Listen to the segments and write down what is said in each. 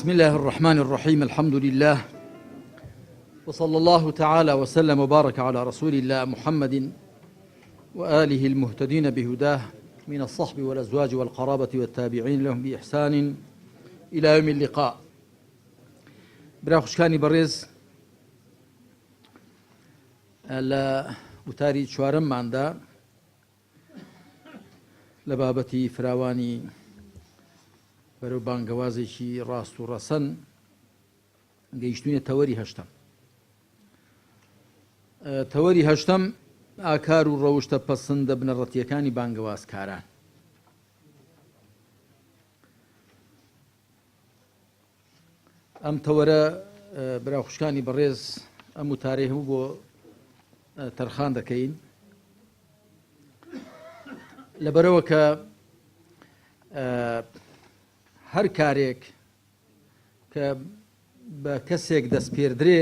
بسم الله الرحمن الرحيم الحمد لله وصلى الله تعالى وسلم وبارك على رسول الله محمد وآله المهتدين بهداه من الصحب والأزواج والقرابة والتابعين لهم بإحسان إلى يوم اللقاء برا خوشکانی بەڕێز لە وتاری چوارەمماندا لە بابەتی فراوانی بەرەو بانگەوازێکی ڕاست و ڕەسەن گەیشتوینە تەوەری هەشتەم. تەوەری هەشتەم ئاکار و ڕەوشتە پەسندە بنەڕەتیەکانی بانگەوازکاران. ئەم تەوەرە برا خوشکانی بەڕێز ئەم وتارەی هەموو بۆ تەرخان دەکەین لەبەرەوە کە هەر کارێک کە بە کەسێک دەسپێردرێ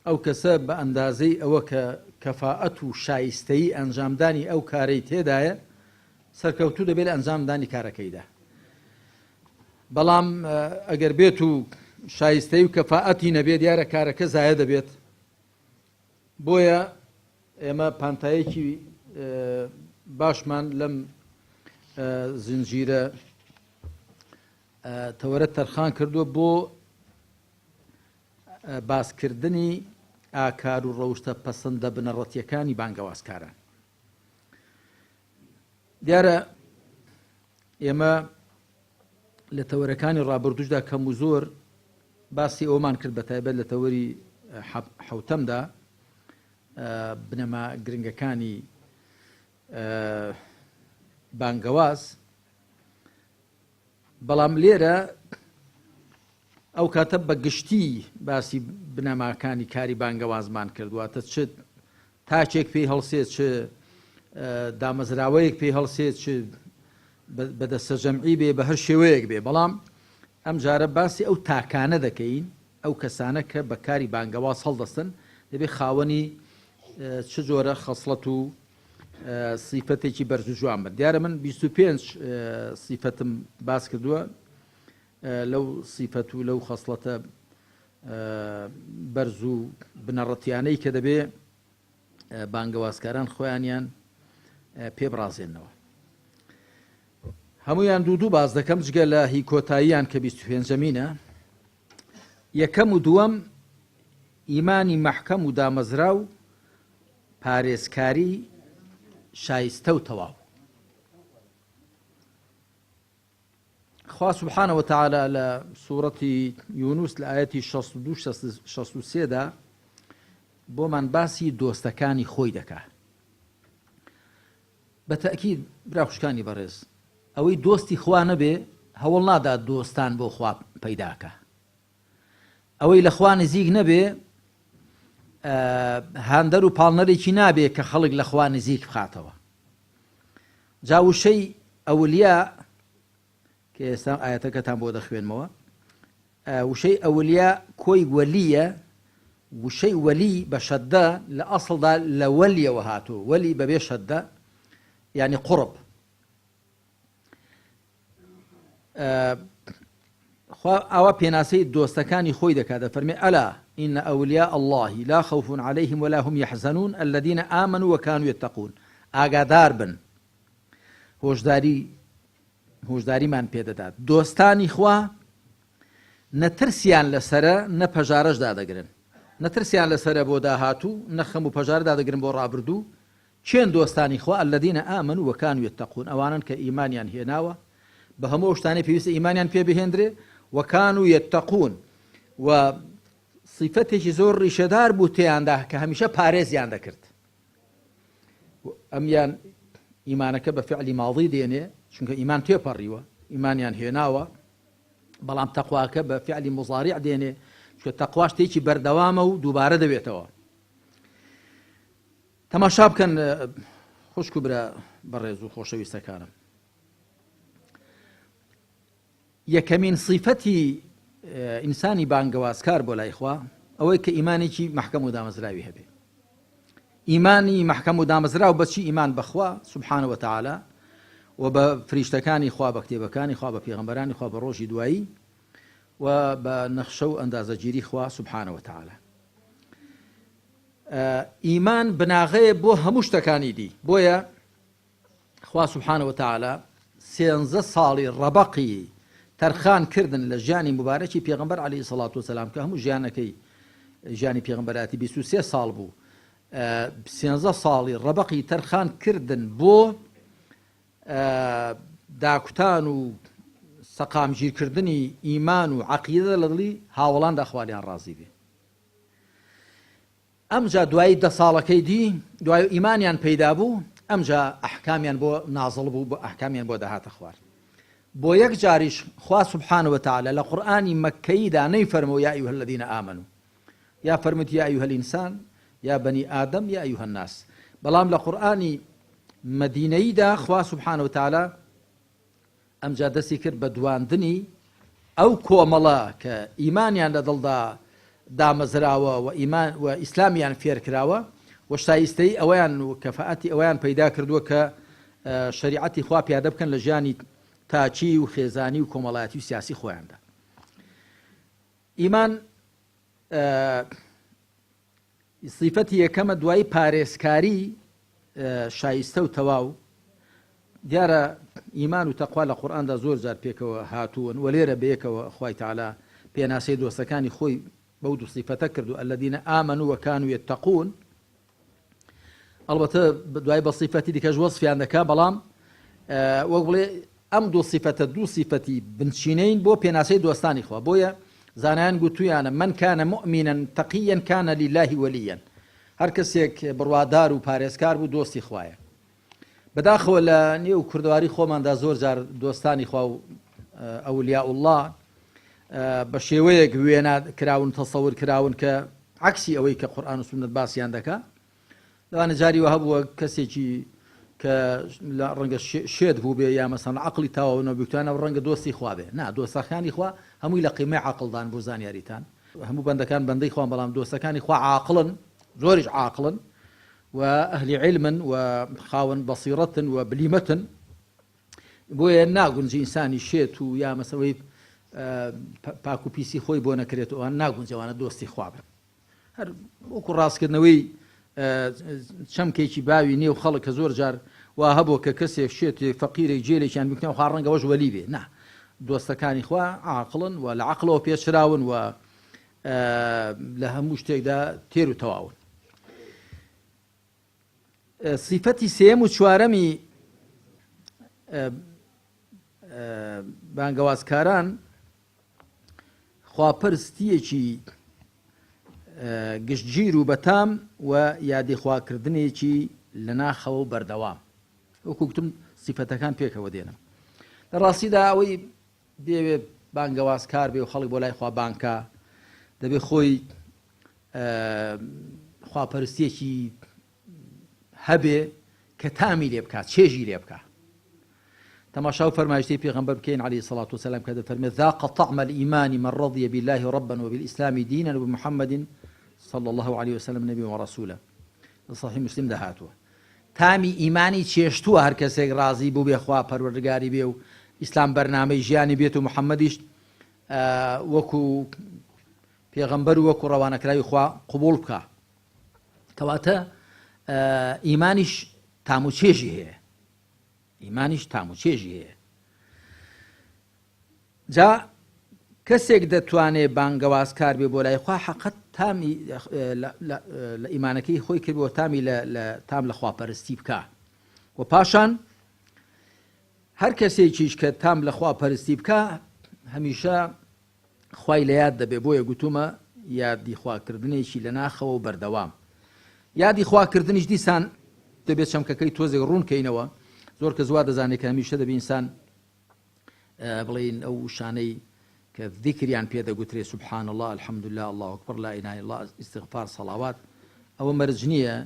ئەو کەسە بە ئەندازەی ئەوە کە کەفائەت و شایستەیی ئەنجامدانی ئەو کارەی تێدایە سەرکەوتوو دەبێت لە ئەنجامدانی کارەکەیدا. بەڵام ئەگەر بێت و شایستەی و کەفائەتی نەبێت دیارە کارەکە زایە دەبێت. بۆیە ئێمە پانتایەکی باشمان لەم زنجیرە تەوەرە تەرخان کردووە بۆ باسکردنی ئاکار و ڕەوشتە پەسەندە بنەڕەتیەکانی بانگەوازکاران. دیارە ئێمە لە تەوەرەکانی ڕابردوشدا کەم و زۆر باسی ئەومان کرد بە تایبەت لە تەوەری حوتەمدا بنەما گرنگەکانی بانگەواز بەڵام لێرە ئەو کاتە بە گشتی باسی بنەماکانی کاری بانگەوازمان کرد، واتە چ تاکێک پێی هەڵسێ، چ دامەزراوەیەک پێی هەڵسێ، چ بە دەستەجەمعی بێ، بە هەر شێوەیەک بێ. بەڵام ئەم جارە باسی ئەو تاکانە دەکەین، ئەو کەسانە کە بە کاری بانگەواز هەڵدەستن، دەبێ خاوەنی چ جۆرە خەسڵەت و سیفەتێکی بەرز و جوان بن. دیارە من 25 سیفەتم باس کردووە، لەو سیفەت و لەو خەسڵەتە بەرز و بنەڕەتیانەی کە دەبێ بانگەوازکاران خۆیانیان پێ بڕازێنەوە. هەمویان دوو دوو باز دەکەم جگە لە هی کۆتاییان کە 25مینە یەکەم و دووەم ئیمانی مەحکەم و دامەزراو پارێزکاری شایستە و تەواو. خوا سبحانە وتعالی لە سوڕەتی یونس لە ئایەتی 62 63 دا بۆمان باسی دۆستەکانی خۆی دەکا. بە تەئکید برا خوشکانی بەڕێز ئەوەی دۆستی خوا نەبێ هەوڵ نادا دۆستان بۆ خوا پەیداکە. ئەوەی لە خوا نزیک نەبێ هاندەر و پاڵنەرێکی نابێ کە خەڵک لە خوا نزیک بخاتەوە. جا وشەی ئەولیا کە ئێستا ئاەتەکەتان بۆ دەخوێنمەوە وشەی ئەولیا کۆی وەلیە وشەی وەلی بە شەدە لە ئەسڵدا لە وەلیەوە هاتوو وەلی بەبێ شەدە یعنی قوڕب خوا ئاوا پێناسەی دۆستەکانی خۆی دەکات دەفەرمێ ئەلا إن أولياء الله لا خوف عليهم ولا هم يحزنون الذين آمنوا وكانوا يتقون ئاگادار بن هۆشداری هۆشداریمان پێدەدات دۆستانی خوا نەترسیان لەسرە نە پەژارەش دادەگرن نەترسیان لەسرە بۆ داهاتوو نەخەم و پەژار دادەگرن بۆ ڕابردوو کێن دۆستانی خوا الذین آمنوا وکانوا یتقون ئەوانەن کە ئیمانیان هێناوە بە هەموو ئەو شتانەی پێویستە ئیمانیان پێ بهێندرێ وکانوا یتقون و سیفەتێکی زۆر ڕیشەدار بوو تێیاندا کە هەمیشە پارێزیان دەکرد ئەمیان ئیمانەکە بە فعلی ماضی دێنێ چونکە ئیمان تێپەڕیوە ئیمانیان هێناوە بەڵام تەقواکە بە فعلی مضارع دێنێ چونکە تەقوا شتێکی بەردەوامە و دووبارە دەبێتەوە تەماشا بکەن خوشک و برا بەڕێز و خۆشەویستەکانم یەکەمین سیفەتی ئینسانی بانگەوازکار بۆ لای خوا ئەوەی کە ئیمانێکی مەحکەم و دامەزراوی هەبێ ئیمانی مەحکەم و دامەزراو بەچی ئیمان بەخوا سبحانە وتعالی و بە فریشتەکانی خوا بە کتێبەکانی خوا بە پێغەمبەرانی خوا بە ڕۆژی دوایی. و بە نەخشە و ئەندازەگیری خوا سبحانە وتعالی. ئیمان بناغەیە بۆ هەموو شتەکانی دی، بۆیە خوا سبحانە وتعالی سێنزە ساڵی ڕەبەقی تەرخان کردن لە ژیانی موبارەکی پێغەمبەر عەلەیهی سەڵات وسەلام کە هەموو ژیانەکەی ژیانی پێغەمبەراتی 23 ساڵ بوو سێنزە ساڵی ڕەبەقی تەرخان کردن بۆ داکوتان و سەقامگیرکردنی ئیمان و عەقیدە لە دڵی هاوەڵاندا خوا لێیان ڕازی بێ. ئەمجا دوایی دە ساڵەکەی دی دوای ئیمانیان پەیدا بوو ئەمجا ئەحکامیان بۆ نازڵ بوو بۆ ئەحکامیان بۆ دەهاتە خوار. بۆ یەک جاریش خوا سبحانە وتعالی لە قورئانی مەککەییدا نەیفەرموو یا ایها الذین آمنوا یا فەرمووی یا ایها الانسان یا بنی آدم یا ایها الناس بەڵام لە قورئانی مەدینەییدا خوا سبحانە وتعالی ئەمجا دەستی کرد بە دواندنی ئەو کۆمەڵە کە ئیمانیان لە دڵدا دامەزراوە و ئیمان و ئیسلامیان فێرکراوە و شایستەیی ئەوەیان و کەفائەتی ئەوەیان پەیدا کردووە کە شەریعەتی خوا پیادە بکەن لە ژیانی تاکی و خێزانی و کۆمەڵایەتی و سیاسی خۆیاندا. ئیمان سیفەتی یەکەمە دوایی پارێزکاری شایستە و تەواو، دیارە ئیمان و تەقوا لە قورئاندا زۆر جار پێکەوە هاتوون و لێرە بەیەکەوە خوای تەعالا پێناسەی دۆستەکانی خۆی بەو دوو سیفەتە کردووە الذین آمنوا وکانوا یتقون ئەڵبەتە دوای بە سیفەتی دیکەش وەسفیان دەکا بەڵام وەک بڵێ ئەم دوو سیفەتە دوو سیفەتی بنچینەین بۆ پێناسەی دۆستانی خوا بۆیە زانایان گوتویانە من کان مؤمنا تقیا کان لله ولیا هەر کەسێک بڕوادار و پارێزکار بوو دۆستی خوایە بەداخەوە لە نێو کوردەواری خۆماندا زۆر جار دۆستانی خوا و ئەولیا الله بە شێوەیەک وێنا کراون تەسەور کراون کە عەکسی ئەوەی کە قورئان و سوننەت باسیان دەکا لەوانە جاری وە هەبووە کەسێکی کە لە ڕەنگە شێت بوو بێ یا مەسەن عقلی تەواو نەبووتانە و ڕەنگە دۆستی خوا بێ نا دۆستەکانی خوا هەمووی لە قیمەی عقلدان بۆ زانیاریتان هەموو بەندەکان بەندەی خوان بەڵام دۆستەکانی خوا عاقڵن زۆریش عاقڵن و ئەهلی عیلمن و خاوەن بەسیڕەتن و بلیمەتن بۆیە ناگونجی ئینسانی شێت و یا مەسەوەی پاک و پیسی خۆی بۆ نەکرێت ئەوان ناگونجەوانە دۆستی خوا بن هەر وەکو ڕاستکردنەوەی چەمکێکی باوی نێو خەڵک کە زۆر جار وا هەبوو کە کەسێک شێتێک فەقیرێک جێلێکیان بکنەوە خوا ڕەنگەوەش وەلی بێ نا دۆستەکانی خوا عاقڵن و لە عەقڵەوە پێچراون و لە هەموو شتێکدا تێر و تەواون. سیفەتی سێیەم و چوارەمی بانگەوازکاران خواپەرستییەکی گشتگیر و بەتام و یادی خواکردنێکی لە ناخەوە و بەردەوام وەکو گوتم سیفەتەکان پێکەوە دێنم لە ڕاستیدا ئەوەی بێوێ بانگەوازکار بێ و خەڵک بۆ لای خوا بانکا دەبێ خۆی خواپەرستیەکی هەبێ کە تامی لێ بکات چێژی لێ بکا تەماشا و فەرمایشتەی پێغەمبەر بکەین عەلەیهی سەڵات وسەلام کە دەفەرمێ ذاق طعم الإیمان من رضی بالله ربا وبالإسلام دينا وبمحمد صلى الله عليه وسلم نبيا ورسولا لە صحیح مسلم دا هاتووە تامی ئیمانی چێشتووە هەر کەسێک ڕازی بووبێ خوا پەروەردگاری بێ و ئیسلام بەرنامەی ژیانی بێت و محەممەدیش وەکو پێغەمبەر و وەکو ڕەوانەکراوی خوا قبوڵ بکا کەواتە ئیمانیش تام و چێژی هەیە ئیمانیش تام و چێژی هەیە جا کەسێک دەتوانێ بانگەوازکار بێ بۆ لای خوا حەقەت تامی لە ئیمانەکەی خۆی کردووە تامی لە تام لە خواپەرستی بکا و پاشان هەر کەسێکیش کە تام لە خواپەرستی بکا هەمیشە خوای لە یاد دەبێ بۆیە گوتومە یادی خواکردنێکی لە ناخەوە و بەردەوام یادی خواکردنیش دیسان دەبێت چەمکەکەی تۆزێک ڕوون کەینەوە زۆر کەس وا دەزانێت کە هەمیشە دەبی ئینسان بڵێین ئەو وشانەی کە ذیکریان پێ دەگوترێ سبحان اللە الحمدللە اللە اکبر لا اله الا اللە استغفار صلوات ئەوە مەرج نییە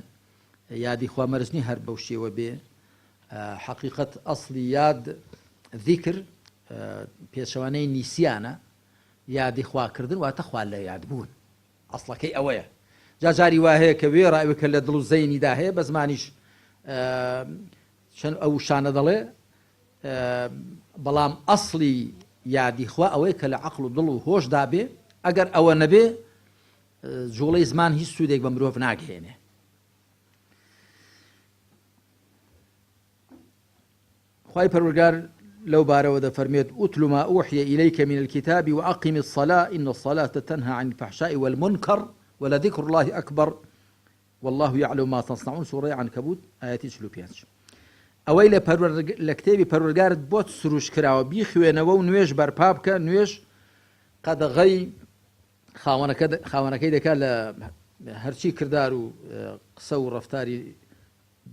یادی خوا مەرج نییە هەر بەو شێوە بێ حەقیقەت ئەسڵی یاد ذیکر پێچەوانەی نیسیانە یادی خواکردن واتە خوا لە یاد بوون ئەسڵەکەی ئەوەیە جا جاری وا هەیە کە وێڕا ئەوێ کە لە دڵ و زەینیدا هەیە بە زمانیش چەند ئەو وشانە دەڵێ بەڵام ئەسڵی یادی خوا ئەوەیە کە لە عەقڵ و دڵ و هۆشدا بێ، ئەگەر ئەوە نەبێ جوڵەی زمان هیچ سوودێک بە مرۆڤ ناگەیەنێ. خوای پەروەردگار لەو بارەوە دەفەرموێت، اتل ما اوحی الیک من الکتاب واقم الصلاة ان الصلاة تنهی عن الفحشاء والمنکر ولذکر اللە اکبر واللە یعلم ما تصنعون سوڕەی عنکبوت ئایەتی 45. ئەوەی لە لە کتێبی پەروەردگارت بۆت سروش کراوە بیخوێنەوە و نوێژ بەرپا بکە، نوێژ قەدەغەی خاوەنەکە خاوەنەکەی دەکات لە هەرچی کردار و قسە و ڕەفتاری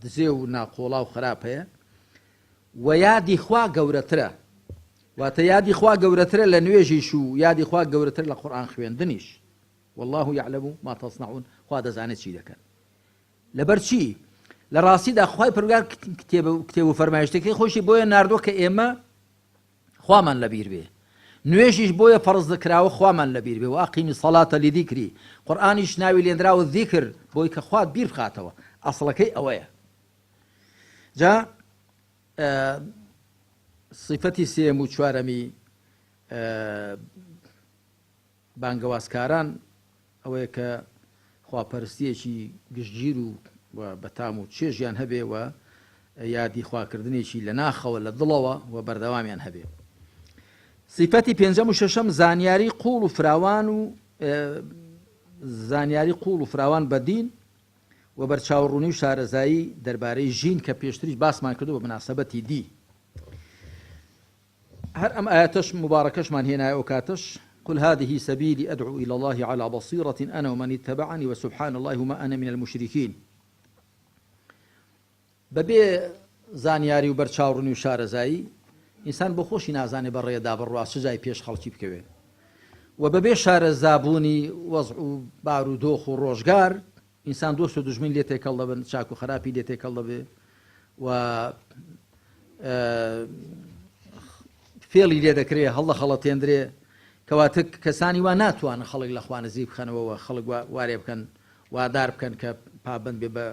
دزێو و ناقۆڵا و خراپ هەیە و یادی خوا گەورەترە واتە یادی خوا گەورەترە لە نوێژیش و یادی خوا گەورەتر لە قورئان خوێندنیش والله یعلم ما تصنعون خوا دەزانێت چی دەکەن لەبەر چی لە ڕاستیدا خوای پەروەردگار کتێب کتێب و فەرمایشتەکەی خۆشی بۆیە ناردووە کە ئێمە خوامان لەبیر بێ نوێژیش بۆیە فەرز کراوە خوامان لەبیر بێ وأقم الصلاة لذکری قورئانیش ناوی لێنراوە ذیکر بۆی کە خوات بیر بخاتەوە ئەسڵەکەی ئەوەیە جا سیفەتی سێم و چوارەمی بانگەوازکاران ئەوەیە کە خواپەرستییەکی گشتگیر و و بەتام و چێژیان هەبێ و یادی خواکردنێکی لە ناخەوە لە دڵەوە و بەردەوامیان هەبێ. سیفەتی پێنجەم و شەشەم زانیاری قوڵ و فراوان و زانیاری قوڵ و فراوان بە دین و بەرچاوڕوونی و شارەزایی دەربارەی ژین کە پێشتریش باسمان کردو بە مناسبەتی دی. هەر ئەم ئایەتەش موبارەکەشمان هێنایە ئەو کاتەش، قل هذه سبیلی ادعو الی اللە علی بصیرة انا ومن اتبعنی وسبحان اللە وما انا من المشرکین. بەبێ زانیاری و بەرچاوڕوونی و شارەزایی ئینسان بۆ خۆشی نازانێ بە ڕێدا بڕوا چ جای پێش خەڵکی بکەوێ و بەبێ شارەزابوونی وەزع و بارودۆخ و ڕۆژگار ئینسان دۆست و دوژمنی لێ تێکەڵ دەبن، چاک و خراپی لێ تێکەڵ دەبێ و فێڵی لێ دەکرێ، هەڵدەخەڵەتێندرێ. کەواتە کەسانی وا ناتوانن خەڵک لە خوا نزیک بخەنەوە و خەڵک وارێ بکەن، وادار بکەن کە پابەند بێ بە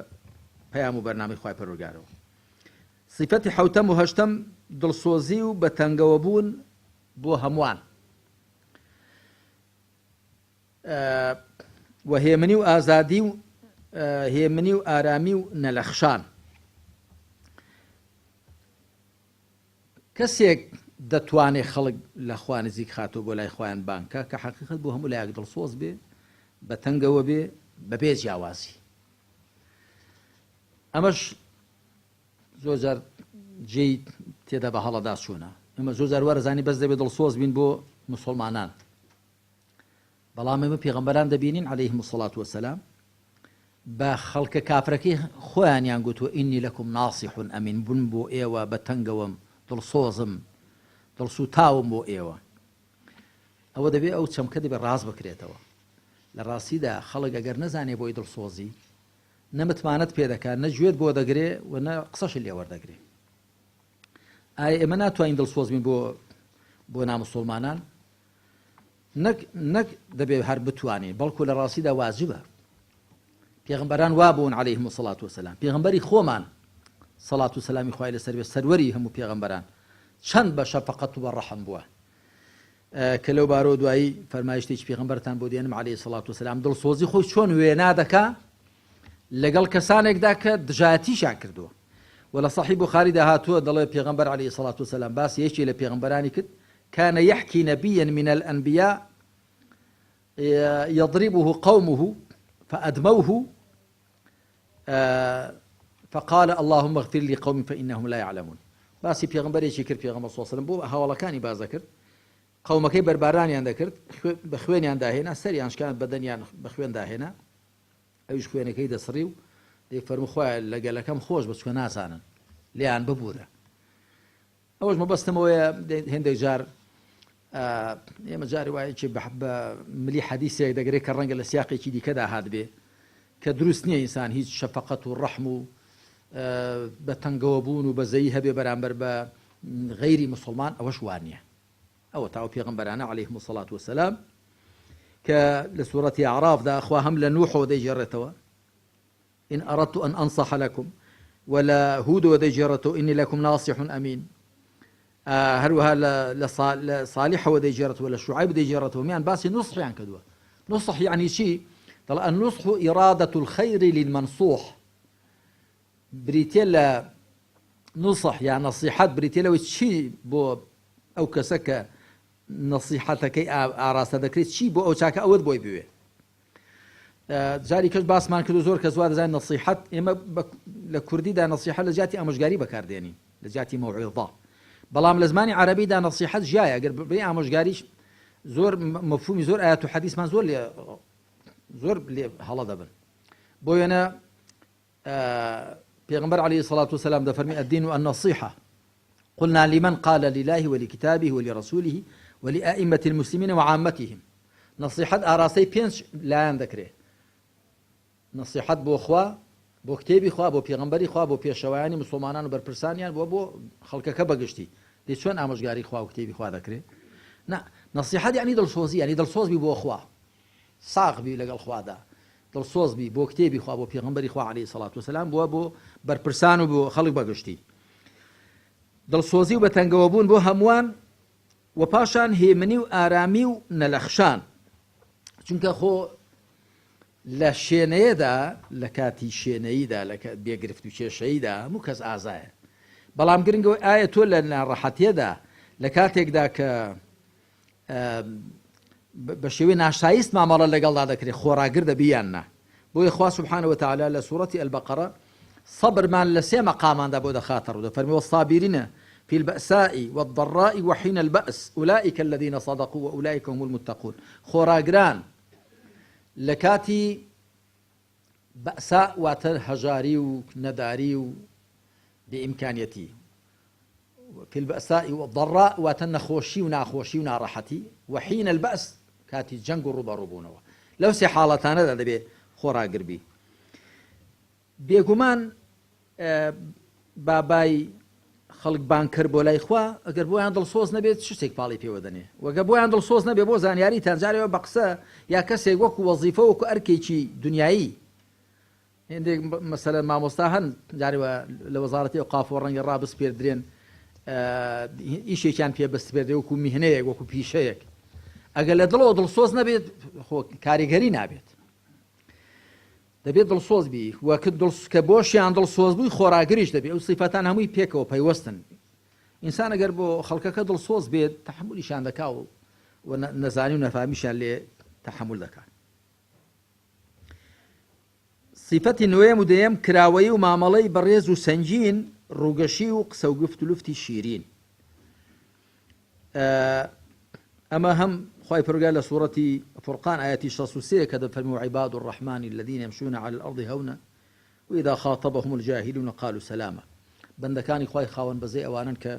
پەیام و بەرنامەی خوای پەروەردگارەوە. سیفەتی حەوتەم و هەشتەم، دڵسۆزی و بەتەنگەوەبوون بۆ هەمووان. و هێمنی و ئازادی و هێمنی و ئارامی و نەلەخشان. کەسێک دەتوانێ خەڵک لە خوا نزیک خاتەوە بۆ لای خۆیان بانگ کا کە حەقیقەت بۆ هەموو لایەک دڵسۆز بێ، بە تەنگەوە بێ، بەبێ جیاوازی. ئەمەش زۆر جار جێی تێدا بە هەڵەدا چوونە. ئێمە زۆر جار وارەزانی بەس دەبێ دڵسۆز بین بۆ مسوڵمانان. بەڵام ئێمە پێغەمبەران دەبینین علیهم الصلاة والسلام بە خەڵکە کافرەکەی خۆیانیان گوتووە ئینی لەکم ناصح ئەمین بوون بۆ ئێوە بە تەنگەوەم دڵسۆزم دڵسوتاوم بۆ ئێوە ئەوە دەبێ ئەو چەمکە دەبێ ڕاست بکرێتەوە لە ڕاستیدا خەڵک ئەگەر نەزانێ بۆی دڵسۆزی نە متمانەت پێ دەکات نە گوێت بۆ دەگرێ و نە قسەشت لێ وەردەگرێ ئایا ئێمە ناتوانین دڵسۆز بین بۆ بۆ نامسوڵمانان نەک نەک دەبێ هەر بتوانین بەڵکو لە ڕاستیدا واجبە پێغمبەران وابوون عەلەیهم الصلاة والسلام پێغمبەری خۆمان سەڵات و سەلامی خوای لەسەر بێ سەروەری هەموو پێغمبەران چەند بە شەفەقەت و بە ڕەحم بووە کە لەو بارەوە دوایی فەرمایشتێکی پێغمبەرتان بۆ دێنم عەلەیهی سەڵات وسلام دڵسۆزی خۆی چۆن وێنا دەکا لەگەڵ کەسانێکدا کە دژایەتیشیان کردووە و لە صحیح بخاریدا هاتووە دەڵێ پێغمبەر عەلەیهی سەڵات وسلام باسی یەکێ لە پێغمبەرانی کرد كان يحكي نبيا من الأنبياء يضربه قومه فأدموه فقال اللهم اغفر لقومي فإنهم لا يعلمون باسی پێغمبەرێکی کرد پێغمبەر صلی الله علیه و سلم بۆ هاوڵەکانی باس دەکرد قەومەکەی بەربارانیان دەکرد بە خوێنیان داهێنا سەریان شکاند بەدەنیان بە خوێن داهێنا ئەویش خوێنەکەی دەسڕی و دەیفەرموو خوایە لە گەلەکەم خۆش بە چونکە نازانن لێیان ببورە ئەوەش مەبەستم ئەوەیە هێندێک جار ئێمە جاری وایە کێ بە ملی حەدیسێک دەگرێت کە ڕەنگە لە سیاقێکی دیکەدا هاتبێ کە دروست نییە ئینسان هیچ شەفەقەت و ڕەحم و بە تەنگەوە بوون و بەزەیی هەبێ بەرامبەر بە غەیری مسلمان ئەوەش وانە ئەوە تاو پێغمبەرانە عەلەیهم الصلاة والسلام کە لە سوورەتی ئەعرافدا خوا هەم لە نوحەوە دەیگێڕێتەوە ان اردت ان انصح لکم و لە هودەوە دەیگێڕێتەوە انی لکم ناصح امین. هەروەها لە صالحەوە دەیگێڕێتەوە لە شعیب دەیگێڕێتەوە میان باسی نوسحیان کردووە. نوسح یعنی چی؟ دەڵێ النصح إرادة الخير للمنصوح، بریتیە لە نوسح یا نەسیحەت بریتیە لەوەی چی بۆ ئەو کەسە کە نەسیحەتەکەی ئاراستە دەکرێت چی بۆ ئەو چاکە ئەوەت بۆی بوێ. جاری کەش باسمان کرد و زۆر کەس وا دەزانێت نەسیحەت ئێمە لە کوردیدا نەسیحەت لە جیاتی ئامۆژگاری بەکاردێنین لە جیاتی مەوعیظە بەڵام لە زمانی عەرەبیدا نەسیحەت ژایە ئەگەر بێ ئامۆژگاریش زۆر مەفهومی زۆر ئاەت و حەدیسمان زۆر لێ زۆر لێ هەڵە دەبن بۆ وێنە پێغمبەر عليه الصلاة والسلام دەفەرمی الدين النصيحة قلنا لمن قال لله ولكتابه ولرسوله ولأئمة المسلمين وعامتهم. نەسیحەت ئاراستەی پێنج لایەن دەکرێ، نەسیحەت بۆ خوا، بۆ کتێبی خوا، بۆ پێغەمبەری خوا، بۆ پێشەوایانی مسوڵمانان و بەرپرسانیان، بۆ بۆ خەڵکەکە بەگشتی. دەی چۆن ئامۆژگاری خوا و کتێبی خوا دەکرێ؟ نا، نەسیحەت یعنی دڵسۆزی، یعنی دڵسۆز بی بۆ خوا، ساغ بی لەگەڵ خوادا، دڵسۆز بی بۆ کتێبی خوا، بۆ پێغەمبەری خوا عەلەیهی سەڵات وسەلام، بۆ بۆ بەرپرسان و بۆ خەڵک بەگشتی. دڵسۆزی و بەتەنگەوەبوون بۆ هەمووان و پاشان هێمنی و ئارامی و نەلەخشان، چونکە خۆ لە شێنەیەدا لە کاتی شێنەییدا لە بێگرفت و کێشەییدا هەموو کەس ئازایە، بەڵام گرنگەوە ئایا تۆ لە ناڕەحەتیەدا لە کاتێکدا کە بە شێوەی ناشایست مامەڵە لەگەڵدا دەکرێت خۆڕاگر دەبی یان نا؟ بۆیە خوا سبحانە وتعالی لە سوڕەتی البقرە سەبرمان لە سێ مەقاماندا بۆ دەخاتە ڕوو دەفەرمێ والصابرین فی البأساء والضراء وحین البأس أولئک الذین صدقوا وأولئک هم المتقون. خۆڕاگران لە کاتی بەئساء واتە هەژاری و نەداری و بێ ئیمکانیەتی، فی البأساء والضراء واتە نەخۆشی و ناخۆشی و ناڕەحەتی، وحین البأس کاتی جەنگ و ڕووبەڕووبوونەوە. لەو سێ حاڵەتانەدا دەبێ خۆڕاگر بی. بێگومان بابای خەڵک بانگکەر بۆ لای خوا ئەگەر بۆیان دڵسۆز نەبێت چ شتێک پاڵی پێوە دەنێ وەگە بۆیان دڵسۆز نەبێ بۆ زانیاریتان جارێ بە قسە یا کەسێک وەکو وەزیفە وەکو ئەرکێکی دنیایی هێندێک مەسەلەن مامۆستا هەن جارێ لە وەزارەتی ئەوقاف و ڕەنگە ڕابسپێردرێن ئیشێکیان پێ بسپێردرێ وەکو میهنەیەک وەکو پیشەیەک ئەگەر لە دڵەوە دڵسۆز نەبێت خۆ کاریگەری نابێت دەبێت دڵسۆز بی و کە بۆشیان دڵسۆز بووی خۆراگریش دەبێت ئەو سیفەتان هەمووی پێکەوە پەیوەستن ئینسان ئەگەر بۆ خەڵکەکە دڵسۆز بێت تەحملیشان دەکا و نەزانی و نەفامیشیان لێ تەحمل دەکات. سیفەتی نۆیەم و دەیەم، کراوەیی و مامەڵەی بەڕێز و سەنگین، ڕووگەشی و قسە و گفت و لفتی شیرین. ئەمە هەم خوای پەروەردگار لە سوڕەتی فورقان ئایەتی 63 کە دەفەرموێ وعباد الرحمن الذین یمشون علی الارض هونا واذا خاطبهم الجاهلون قالوا سلاما. بەندەکانی خوای خاوەن بەزەی ئەوانەن کە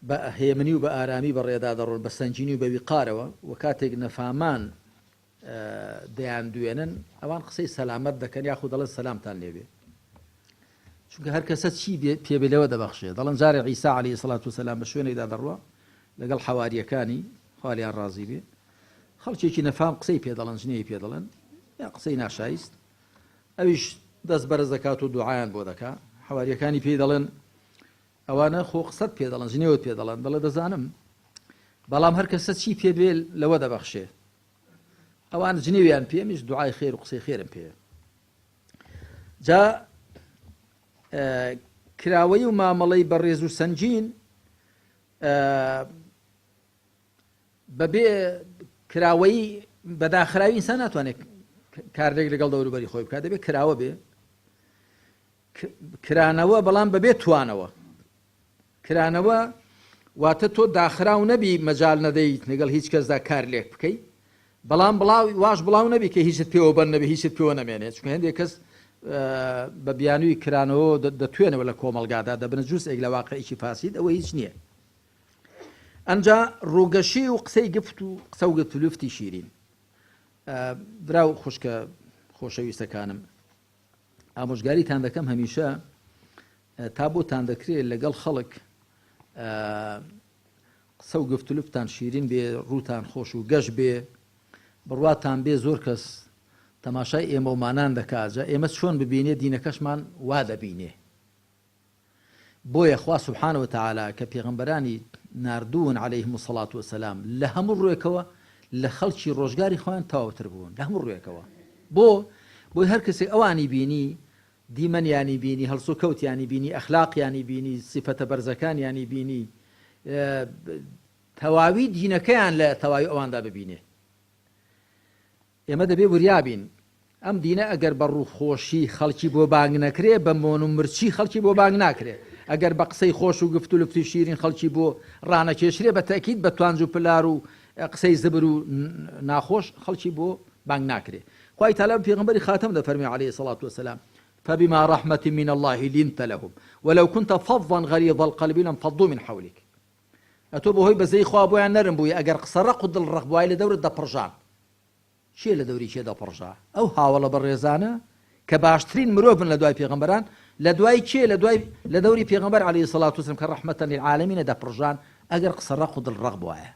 بە هێمنی و بە ئارامی بە ڕێدا دەڕۆن، بە سەنگینی و بە ویقارەوە، و کاتێک نەفامان دەیاندوێنن ئەوان قسەی سەلامەت دەکەن یاخود دەڵێن سەلامتان لێبێ. چونکە هەر کەسە چی پێ بێ لەوە دەبەخشێ. دەڵێن جارێ عیسا عەلەیهی سڵات وسەلام بە شوێنێکدا دەڕوا لەگەڵ حەوارییەکانی، خوا لێیان ڕازی بێ، خەڵکێکی نەفام قسەی پێ دەڵێن، جنێوی پێ دەڵێن یا قسەی ناشایست، ئەویش دەست بەرز دەکات و دوعایان بۆ دەکا. حەوارییەکانی پێی دەڵێن ئەوانە خۆ قسەت پێ دەڵێن، جنێوت پێ دەڵێن. دەڵێ دەزانم، بەڵام هەر کەسە چی پێ بێ لەوە دەبەخشێ. ئەوان جنێویان پێ، منیش دوعای خێر و قسەی خێرم پێیە. جا کراوەی و مامەڵەی بەڕێز و سەنگین بەبێ کراوەیی بەداخراوی ئینسان ناتوانێت کارلێک لەگەڵ دەوروبەری خۆی بکات، دەبێت کراوە بێ. کرانەوە بەڵام بەبێ توانەوە. کرانەوە واتە تۆ داخراو نەبی مەجال نەدەیت لەگەڵ هیچ کەسدا کار لێک بکەی، بەڵام بڵاو واش بڵاو نەبی کە هیچت پێوە بەند نەبی هیچت پێوە نەمێنێت، چونکە هەندێک کەس بە بیانووی کرانەوە دەتوێنەوە لە کۆمەڵگادا دەبنە جوزئێک لە واقعێکی فاسید، ئەوە هیچ نییە. ئەنجا ڕووگەشی و قسەی گفت و قسە و گفت و لفتی شیرین. برا و خوشکە خۆشەویستەکانم، ئامۆژگاریتان دەکەم هەمیشە تا بۆتان دەکرێت لەگەڵ خەڵک قسە و گفتولفتان شیرین بێ، ڕووتان خۆش و گەش بێ، بڕواتان بێ زۆر کەس تەماشای ئێمەومانان دەکا، جا ئێمە چۆن ببینێ دینەکەشمان وا دەبینێ. بۆیە خوا سبحانە وتعالی کە پێغەمبەرانی ناردوون علیهم الصلاة والسلام لە هەموو ڕوێکەوە لە خەڵکی ڕۆژگاری خۆیان تەواوتر بوون لە هەموو ڕوێکەوە بۆ؟ بۆی هەر کەسێک ئەوانی بینی دیمەنیانی بینی هەڵسوکەوتیانی بینی ئەخلاقیانی بینی سیفەتە بەرزەکانیانی بینی تەواوی دینەکەیان لە تەواوی ئەواندا ببینێ. ئێمە دەبێ وریا بین، ئەم دینە ئەگەر بە ڕووخۆشی خەڵکی بۆ بانگ نەکرێ، بە مۆن و مرچی خەڵکی بۆ بانگ ناکرێ. ئەگەر بە قسەی خۆش و گفت و لفتی شیرین خەڵکی بۆ ڕانەکێشرێ، بە تەئکید بە توانج و پلار و قسەی زبر و ناخۆش خەڵکی بۆ بانگ ناکرێ. خوای تەعالا بە پێغەمبەری خاتەم دەفەرموێ علیە الصلوة والسلام، فبما رحمة من اللە لنت لهم ولو كنت فظا غلیظ القلب لانفضوا من حولک. ئەتۆ بەهۆی بەزەی خوا بۆیان نەرم بووی ئەگەر قسە ڕەق و دڵ ڕەق بوای لە دەورت دەپڕژان. کێ لە دەوری کێ دەپڕژا؟ ئەو هاوەڵە بەڕێزانە کە باشترین مرۆڤن لە دوای پێغەمبەران لە دوای کێ لە دوای لە دەوری پێغەمبەر علیە الصلوة والسلام کە رحمة للعالمین دەپڕژان ئەگەر قسە ڕەق و دڵ ڕەق بوایە.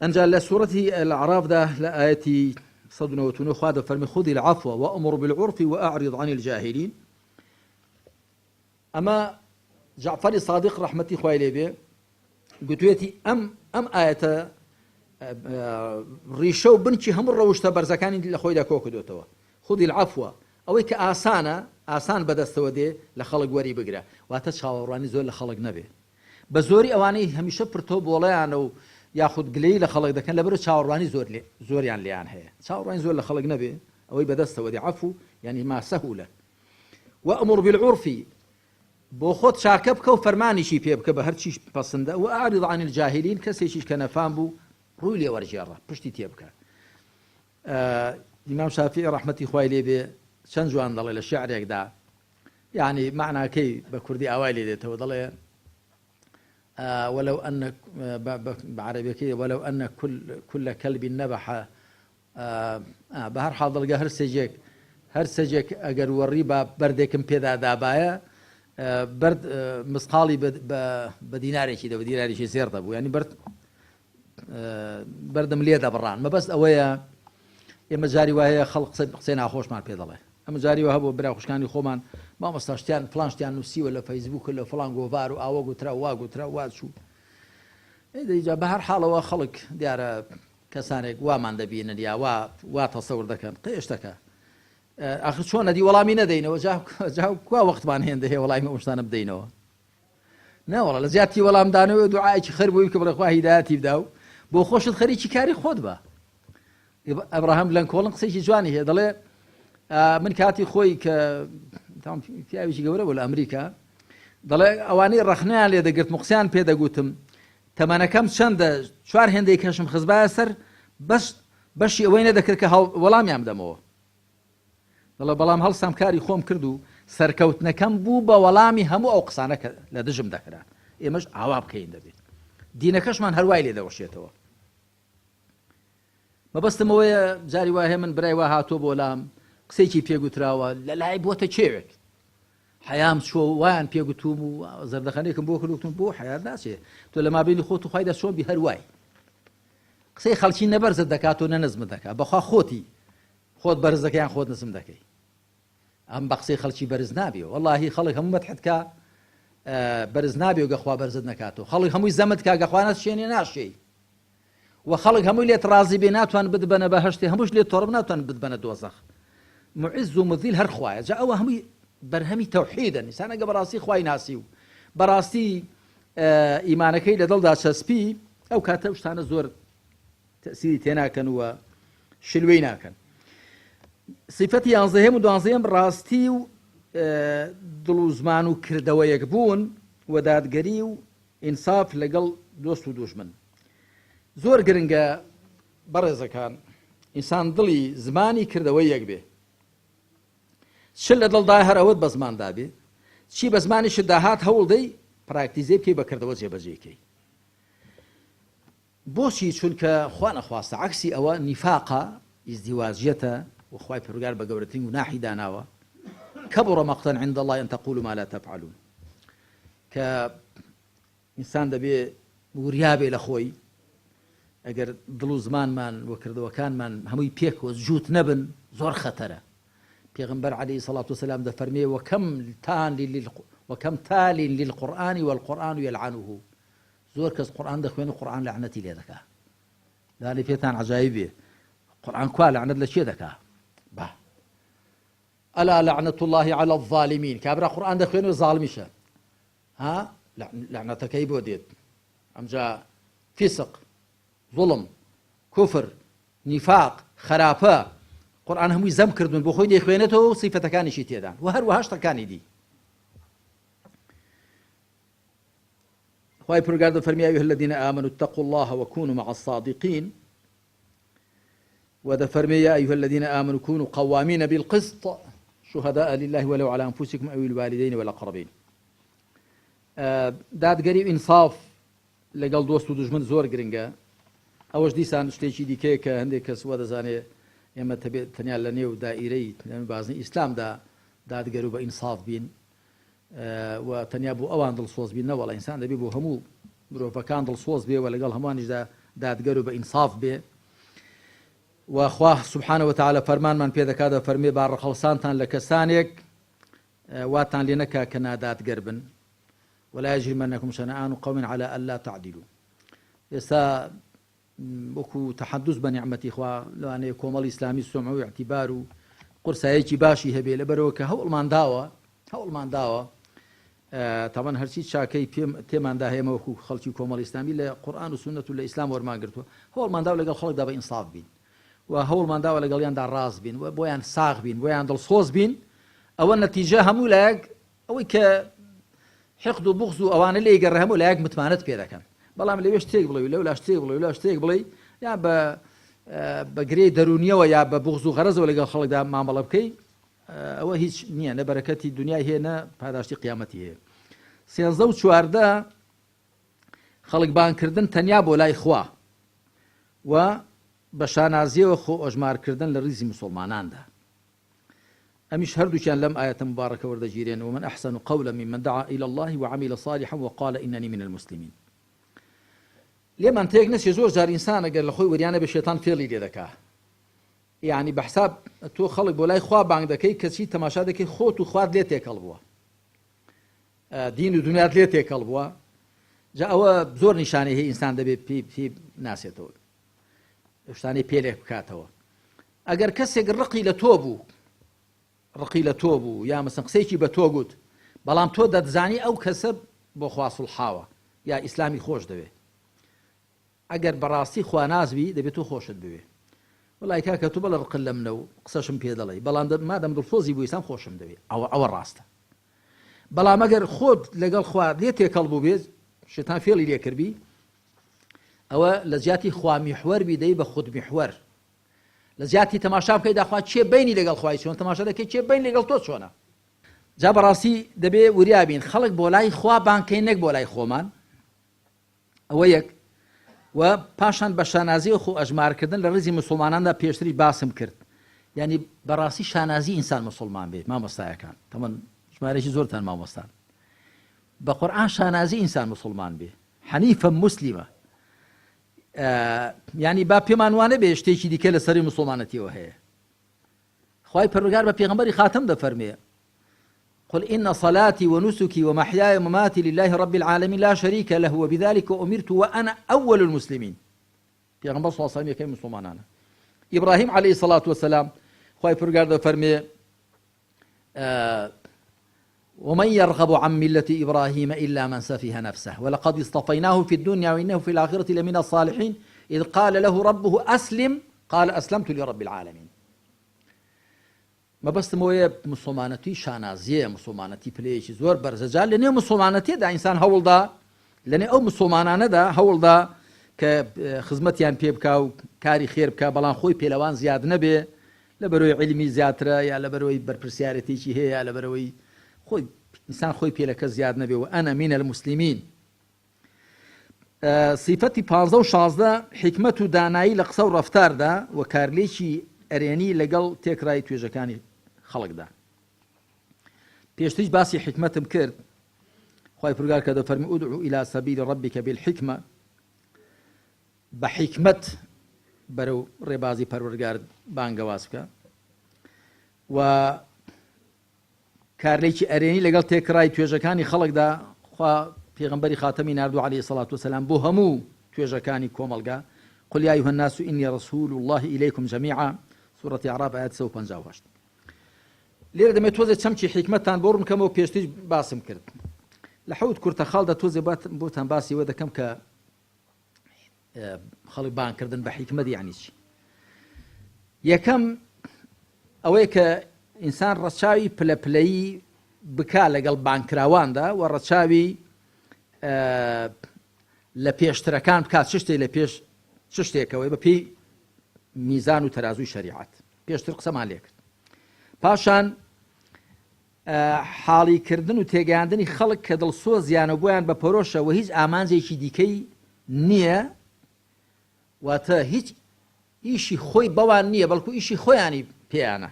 ئەنجا لە سورەتی الاعراف دا لە ئایەتی 199 خوا دەفەرمی خذ العفو وامر بالعرف واعرض عن الجاهلین ئەمە جەعفەری سادق ڕەحمەتی خوای لێ بێ گوتوێتی ئەم ئەم ئایەتە ڕیشە و بنکی هەموو ڕەوشتە بەرزەکانی لە خۆیدا کۆ کردوێتەوە خودی العفوە ئەوەی کە ئاسانە ئاسان بەدەستەوە دێ لە خەڵک وەری بگرە واتە چاوەڕوانی زۆر لە خەڵک نەبێ بە زۆری ئەوانەی هەمیشە پرتۆ بۆڵەیانە و یاخود گلەیی لە خەڵک دەکەن لەبەر چاوەڕوانی زۆر لێ زۆریان لێیان هەیە چاوەڕوانی زۆر لە خەڵک نەبێ ئەوەی بەدەستەوە دێ عەفو یعنی ما سهولە وامر بالعرف بۆ خۆت چاکە بکە و فەرمانیشی پێ بکە بە هەرچیش پەسندە وأعرض عن الجاهلین کەسێکیش کە نەفام بوو ڕووی لێ وەرگێڕە پشتی تێ بکە ئیمام شافعی ڕەحمەتی خوای لێ بێ چەند جوان دەڵێ لە شعرێکدا یعنی معناکەی بە کوردی ئاوای لێ دێتەوە دەڵێ ولو أن بعربيكي ولو أن كل كل كلب نبح بە هەر حاڵ دڵگە هەر سەگێک هەر سەگێک ئەگەر وەڕی با بەردێکم پێدا دابایە بەرد مسقاڵی بە دینارێکی دە بە دینارێکی زێڕ دەبوو ینی بەرد بەردم لێ دەبڕان مەبەست ئەوەیە ئێمە جاری وایە خەڵق قسەی ناخۆشمان پێ دەڵێ ئەمە جاری وە هەبوو برا خوشکانی خۆمان مامۆستا شتیان فلان شتیان نووسیوە لە فەیسبوک لە فلان گۆڤار و ئاوە گوترا وا گوترا وا چوو ئەی بە هەر حاڵەوە خەڵک دیارە کەسانێک وامان دەبینن یا وا وا تەسەور دەکەن قەی شتەکە ئاخر چۆن ئەدی وەڵامی نەدەینەوە جا جا کوا وەختمان هێندە هەیە وەڵامی ئەو شتانە بدەینەوە ناوەڵا لە زیاتی وەڵامدانەوە دوعایەکی خەر بووی کە بڵێ خوا هیدایەتی بدا و بۆ خۆشت خەریکی کاری خۆت بە ئەبراهام لەنکۆڵن قسەیەکی جوانی هەیە دەڵێ من کاتی خۆی کە پیاوێکی گەورە بوو لە ئەمریکا دەڵێ ئەوانەی ڕەخنیان لێ دەگرتم و قسەیان پێ دەگوتم تەمەنەکەم چەندە چوار هێندەی کەشم خزبایە سەر بەس بەشی ئەوەی نەدەکرد کە وەڵامیان بدەمەوە دەڵێ بەڵام هەڵسام کاری خۆم کرد و سەرکەوتنەکەم بوو بە وەڵامی هەموو ئەو قسانە کە لە دژم دەکران ئێمەش ئاوا بکەین دەبێت دینەکەشمان هەروای لێ دەوەشێتەوە مەبەستم ئەوەیە جاری وایە من برای وا هاتووە بۆ لام قسەیەکی پێگوتراوە لە لای بۆتە کێوێک حەیام چووە وایان پێگوتوم و زەردەخەنێکم بۆ کردوتم بۆ حەیات ناچێ تۆ لە مابینی خۆت و خوایدا چۆن بی هەر وای قسەی خەڵکی نەبەرزت دەکات و نەنزمت دەکات بەخوا خۆتی خۆت بەرز دەکەی یان خۆت نزم دەکەی ئەم بە قسەی خەڵکی بەرز نابی وەڵاهی خەڵک هەموو مەتحت کا بەرز نابی و گەخوا بەرزت نەکاتەوە خەڵک هەمووی زەمت کا گەخوا نەشێنێ ناشێی و خەڵک هەمووی لێت ڕازی بێ ناتوان بتبەنە بەهەشتێ هەمووش لێت تۆڕە ناتوان بتبەنە دۆزەخ معز و مذیل هەر خوایە جا ئەوە هەمووی بەرهەمی تەوحیدە ئینسان ئەگە بەڕاستی خوای ناسی و بەڕاستی ئیمانەکەی لە دڵدا چەسپی ئەو کاتە شتانە زۆر تەسیری تێناکەن و شلوەی ناکەن سیفەتی یانزەهێم و دوانزەیەم ڕاستی و دڵ و زمان و کردەوەیەک بوون و دادگەری و ئینساف لەگەڵ دۆست و دوژمن زۆر گرنگە بەڕێزەکان ئینسان دڵی زمانی کردەوەی یەک بێ چ لە دڵدا هەر ئەوەت بە زماندا بێ چی بە زمانیشت داهات هەوڵ دەی پراکتیزەی بکەی بە کردەوە جێبەجێکەی بۆچی چونکە خوا نەخواستە عەکسی ئەوە نیفاقە ئیزدیواجیەتە و خوای پەروەردگار بە گەورەترین گوناحی داناوە کبر مقتا عند الله ان تقولوا ما لا تفعلون کە ئینسان دەبێ وریا بێ لە خۆی ئەگەر دڵ و زمانمان و کردەوەکانمان هەمووی پێکەوە جووت نەبن زۆر خەتەرە. پێغەمبەر علیە سڵات وسلام دەفەرمێ وکم تان وکم تال للقرآن والقرآن یلعنه زۆر کەس قورئان دەخوێن و قورئان لەعنەتی لێ دەکا لانی پێتان عجایب بێ قورئان کوا لەعنەت لە کێ دەکا با ئەلا لعنة الله على الظالمین کابرا قورئان دەخوێن و زاڵمیشە ها لەعنەتەکەی بۆ دێت ئەمجا فیسق ظلم کوفر نیفاق خراپە قورئان هەمووی زەم کردوون بۆ خۆی دەیخوێنێتەوە و سیفەتەکانیشی تێدان و هەروەها شتەکانی دی خوای پەروەردگار دەفەرمێ یا ایها الذین آمنوا اتقوا الله وكونوا مع الصادقین و دەفەرمێ یا ایها الذین آمنوا كونوا قوامین بالقسط شهداء لله ولو على انفسكم او الوالدین والاقربین دادگەری و ئینصاف لەگەڵ دۆست و دوژمن زۆر گرنگە ئەوەش دیسان شتێکی دیکەیە کە هەندێک کەس وا دەزانێ ئێمە تەبێت تەنیا لە نێو دائیرەی بازنەی ئیسلامدا دادگەر و بە ئینصاف بین و تەنیا بۆ ئەوان دڵسۆز بین نەوەڵا ئینسان دەبێ بۆ هەموو مرۆڤەکان دڵسۆز بێ و لەگەڵ هەمووانیشدا دادگەر و بە ئینساف بێ و خوا سبحانە وتعالی فەرمانمان پێ دەکات دەفەرمێ با ڕقهەڵسانتان لە کەسانێک واتان لێ نەکا کە نادادگەر بن ولا يجرمنكم شنآن قوم على ألا تعدلوا ئێستا وەکو تەحەدوس بە نیعمەتی خوا لەوانەیە کۆمەڵی ئیسلامی سومعە و ئیعتیبار و قورسایەکی باشی هەبێ لەبەرەوە کە هەوڵمان داوە هەوڵمان داوە تاوان هەرچی چاکەی تێماندا هەیەمە وەکو خەڵکی کۆمەڵی ئیسلامی لە قورآن و سوننەت و لە ئیسلام وەرمان گرتووە هەوڵمان داوە لەگەڵ خەڵکدا بە ئینساف بین و هەوڵمان داوە لەگەڵیاندا ڕاست بین و بۆیان ساغ بین بۆیان دڵسۆز بین ئەوە نەتیجە هەموو لایەک ئەوەی کە حقد و بوغز و ئەوانە لێی گەڕێ هەموو لایەک متمانەت پێ دەکەن بەڵام لەوێ شتێک بڵێ و لەولا شتێک بڵێ و لەولا شتێک بڵێ یا بە بە گرێی دەروونیەوە یا بە بوغز و غەرەزەوە لەگەڵ خەڵکدا مامەڵە بکەی ئەوە هیچ نییە نە بەرەکەتی دنیای هەیە نە پاداشتی قیامەتی هەیە سێنزە و 14 خەڵک بانکردن تەنیا بۆ لای خوا و بە شانازیەوە خۆ ئەژمارکردن لە ریزی مسلماناندا ئەمیش هەردووکیان لەم ئایەتە موبارەکە وەردەگیرێن، ومن احسن قولا ممن دعا الی اللە وعمل صالحا وقال اننی من المسلمین. لێمان تێک نەچێ زۆر جار ئینسان ئەگەر لە خۆی وریانە بێ شێتان فێڵی لێ دەکا یعنی بە حساب تۆ خەڵک بۆ لای خوا بانگ دەکەی کەچی تەماشا دەکەی خۆت و خوات لێ تێکەڵ بووە دین و دنیات لێ تێکەڵ بووە جا ئەوە زۆر نیشانەی هەیە ئینسان دەبێت پێی پێی ناسێتەوە شتانەی پێ لێک بکاتەوە ئەگەر کەسێک ڕقی لە تۆ بوو ڕقی لە تۆ بوو یا مەسەن قسەیەکی بە تۆ گوت بەڵام تۆ دەتزانی ئەو کەسە بۆ خوا سوڵحاوە یا ئیسلامی خۆش دەوێ ئەگەر بەڕاستی خواناس بی دەبێت تۆ خۆشت بوێ وڵی کاکە تۆ بەڵە ڕقل لە منە و قسەشم پێ دەڵێ بەڵام مادەم دڵسۆزی بوو ئیسلام خۆشم دەوێ ئەوە ئەوە ڕاستە بەڵام ئەگەر خۆت لەگەڵ خوا لێ تێکەڵ بوو بێت شێتان فێڵی لێکردبی ئەوە لە جیاتی خوا میحوەر بی دەی بە خود میحوەر لە جیاتی تەماشا بکەی داخوا کێ بینی لەگەڵ خوای چۆن تەماشا دەکەی کێ بین لەگەڵ تۆ چۆنە جا بەڕاستی دەبێ وریا بین خەڵک بۆ لای خوا بانکەی نەک بۆ لای خۆمان ئەوە یەک و پاشان بە شانازی و خۆ ئەژمارکردن لە ڕیزی مسلماناندا پێشتری باسم کرد یعنی بەڕاستی شانازی ئینسان مسلمان بێت مامۆستایەکان تەمەن ژمارەی زۆرتان مامۆستان بە قورئان شانازی ئینسان موسڵمان بێ حەنیفە موسلیمە یعنی با پێمان وانە بێ شتێکی دیکە لە سەری مسلمانەتیەوە هەیە خوای پەروەردگار بە پێغەمبەری خاتم دەفەرمێ قل إن صلاتي ونسكي ومحياي ومماتي لله رب العالمين لا شريك له وبذلك أمرت وأنا أول المسلمين پێغەمبەر صلی الله علیه و سلم یەکەمی مسلمانانە ئیبراهیم علیه الصلاة والسلام خوای پەروەردگار دەفەرمێ ومن يرغب عن ملة إبراهيم إلا من سفه نفسه ولقد اصطفيناه في الدنيا وإنه في الآخرة لمن الصالحين إذ قال له ربه أسلم قال أسلمت لرب العالمين مەبەستم ئەوەیە مسوڵمانەتی شانازیە مسوڵمانەتی پلەیەکی زۆر بەرزە جا لە نێو مسوڵمانەتیدا ئینسان هەوڵدا لە نێو ئەو مسوڵمانانەدا هەوڵدا کە خزمەتیان پێ بکا و کاری خێر بکا بەڵام خۆی پێلەوان زیاد نەبێ لە بەرەوەی عیلمی زیاترە یا لە بەرەوەی بەرپرسیارەتێکی هەیە یا لە بەرەوەی خۆی ئینسان خۆی پێ لە کەس زیاد نەبێ و ئەنە مینە المسلمین سیفەتی پانزە و 16 حیکمەت و دانایی لە قسە و ڕەفتاردا و کارلێکی ئەرێنی لەگەڵ تێکرای توێژەکانی خەڵکدا پێشتریش باسی حیکمەتم کرد خوای پرگار کە دەفەرمی ادعو الى سبیل ربک بالحکمە بە حیکمەت بەرەو ڕێبازی پەروەردگارت بانگەواز بکە. و کارلێکی ئەرێنی لەگەڵ تێکڕای توێژەکانی خەڵکدا، خوا پێغەمبەری خاتەمی ناردوو علیە الصلوة والسلام بۆ هەموو توێژەکانی کۆمەڵگا، قل یا ایها الناس انی رسول اللە الیکم جمیعا، سورەتی اعراف ئایەت 158. لێرە دەمێت تۆزێ چەمکی حیکمەتتان بۆ ڕوون کەمەوە پێشتریش باسم کرد لە حەوت کورتە خاڵدا تۆزێ بۆتان باسی وە دەکەم کە خەڵک بانگکردن بە حیکمەت یعنی چی؟ یەکەم ئەوەیە کە ئینسان ڕەچاوی پلە پلەیی بکا لەگەڵ بانکراواندا و ڕەچاوی لە پێشترەکان بکات چ شتێک لە پێش چ شتێکەوەی بە پێی میزان و تەرازوی شەریعەت پێشتر قسەمان لێکرد پاشان حاڵیکردن و تێگەیاندنی خەڵک کە دڵسۆزیانە و بۆیان بە پەرۆشە و هیچ ئامانجێکی دیکەی نییە، واتە هیچ ئیشی خۆی بەوان نییە بەڵکو ئیشی خۆیانی پێیانە.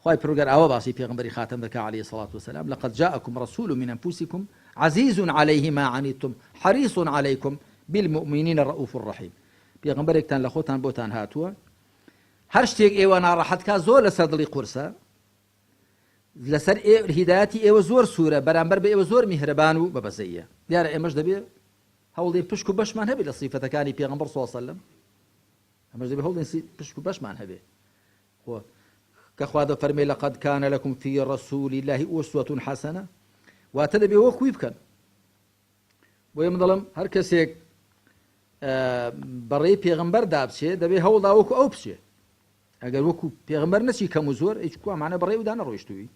خوای پەروەردگار ئاوا باسی پێغەمبەری خاتەم دەکا علیە الصلوة والسلام لقد جاءکم رسول من انفسکم عزیز علیه ما عنتم حریص علیکم بالمؤمنین رؤوف رحیم پێغەمبەرێکتان لە خۆتان بۆتان هاتووە هەر شتێک ئێوە ناڕەحەت کا زۆر لەسەر دڵی قورسە لەسەر هیدایەتی ئێوە زۆر سوورە، بەرامبەر بە ئێوە زۆر میهرەبان و بە بەزەییە. دیارە ئێمەش دەبێ هەوڵدەین پشک و بەشمان هەبێ لە سیفەتەکانی پێغەمبەر صلی اللە علیە وسلم. ئەمەش دەبێ هەوڵدەین پشک و بەشمان هەبێ. خۆ کە خوا دەفەرمێ لقد کان لکم فی رسول الله اسوة حسنە، واتە دەبێ وەکوی بکەن. بۆیە من دەڵێم هەر کەسێک بەڕێی پێغەمبەردا بچێ دەبێ هەوڵدا وەکو ئەو بچێ. ئەگەر وەکو پێغەمبەر نەچی کەم و زۆر هیچ کوا مانە بەڕێ ئەودا نەڕۆیشتووی.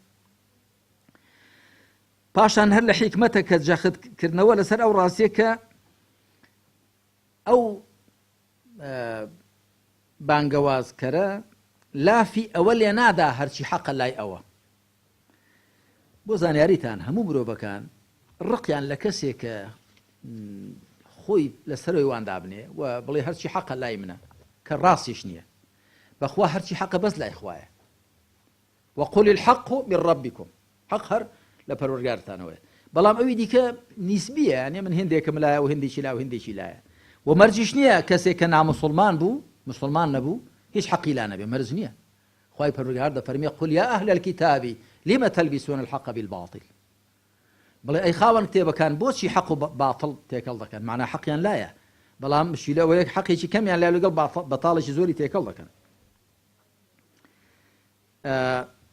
پاشان هەر لە حیکمەتە کە جەخت کردنەوە لەسەر ئەو ڕاستیە کە ئەو بانگەوازکەرە لافی ئەوە لێ نادا هەرچی حەقە لای ئەوە. بۆ زانیاریتان هەموو مرۆڤەکان ڕقیان لە کەسێکە خۆی لەسەرەوەی وان دابنێ و بڵێ هەرچی حەقە لای منە کە ڕاستیش نییە بەخوا هەرچی حەقە بەس لای خوایە وقل الحق من ربكم حەق هەر لە پەروەردگارتانەوەیە بەڵام ئەوی دیکە نیسبیە یانێ من هندێکم لایە و هندێکی لا و هندێکی لایە و مەرجیش نییە کەسێک کە نامسلمان بوو مسلمان نەبوو هیچ حەقی لا نەبێ مەرج نییە خوای پەروەردگار دەفەرمێ قل یا اهل الکتاب لم تلبسون الحق بالباطل بڵێ ئەی خاوەن کتێبەکان بۆچی حەق و باتڵ تێکەڵ دەکەن معنی حەقیان لایە بەڵام مشکیلە ئەوەیە حەقێکی کەمیان لای لەگەڵ بەتاڵێکی زۆری تێکەڵ دەکەن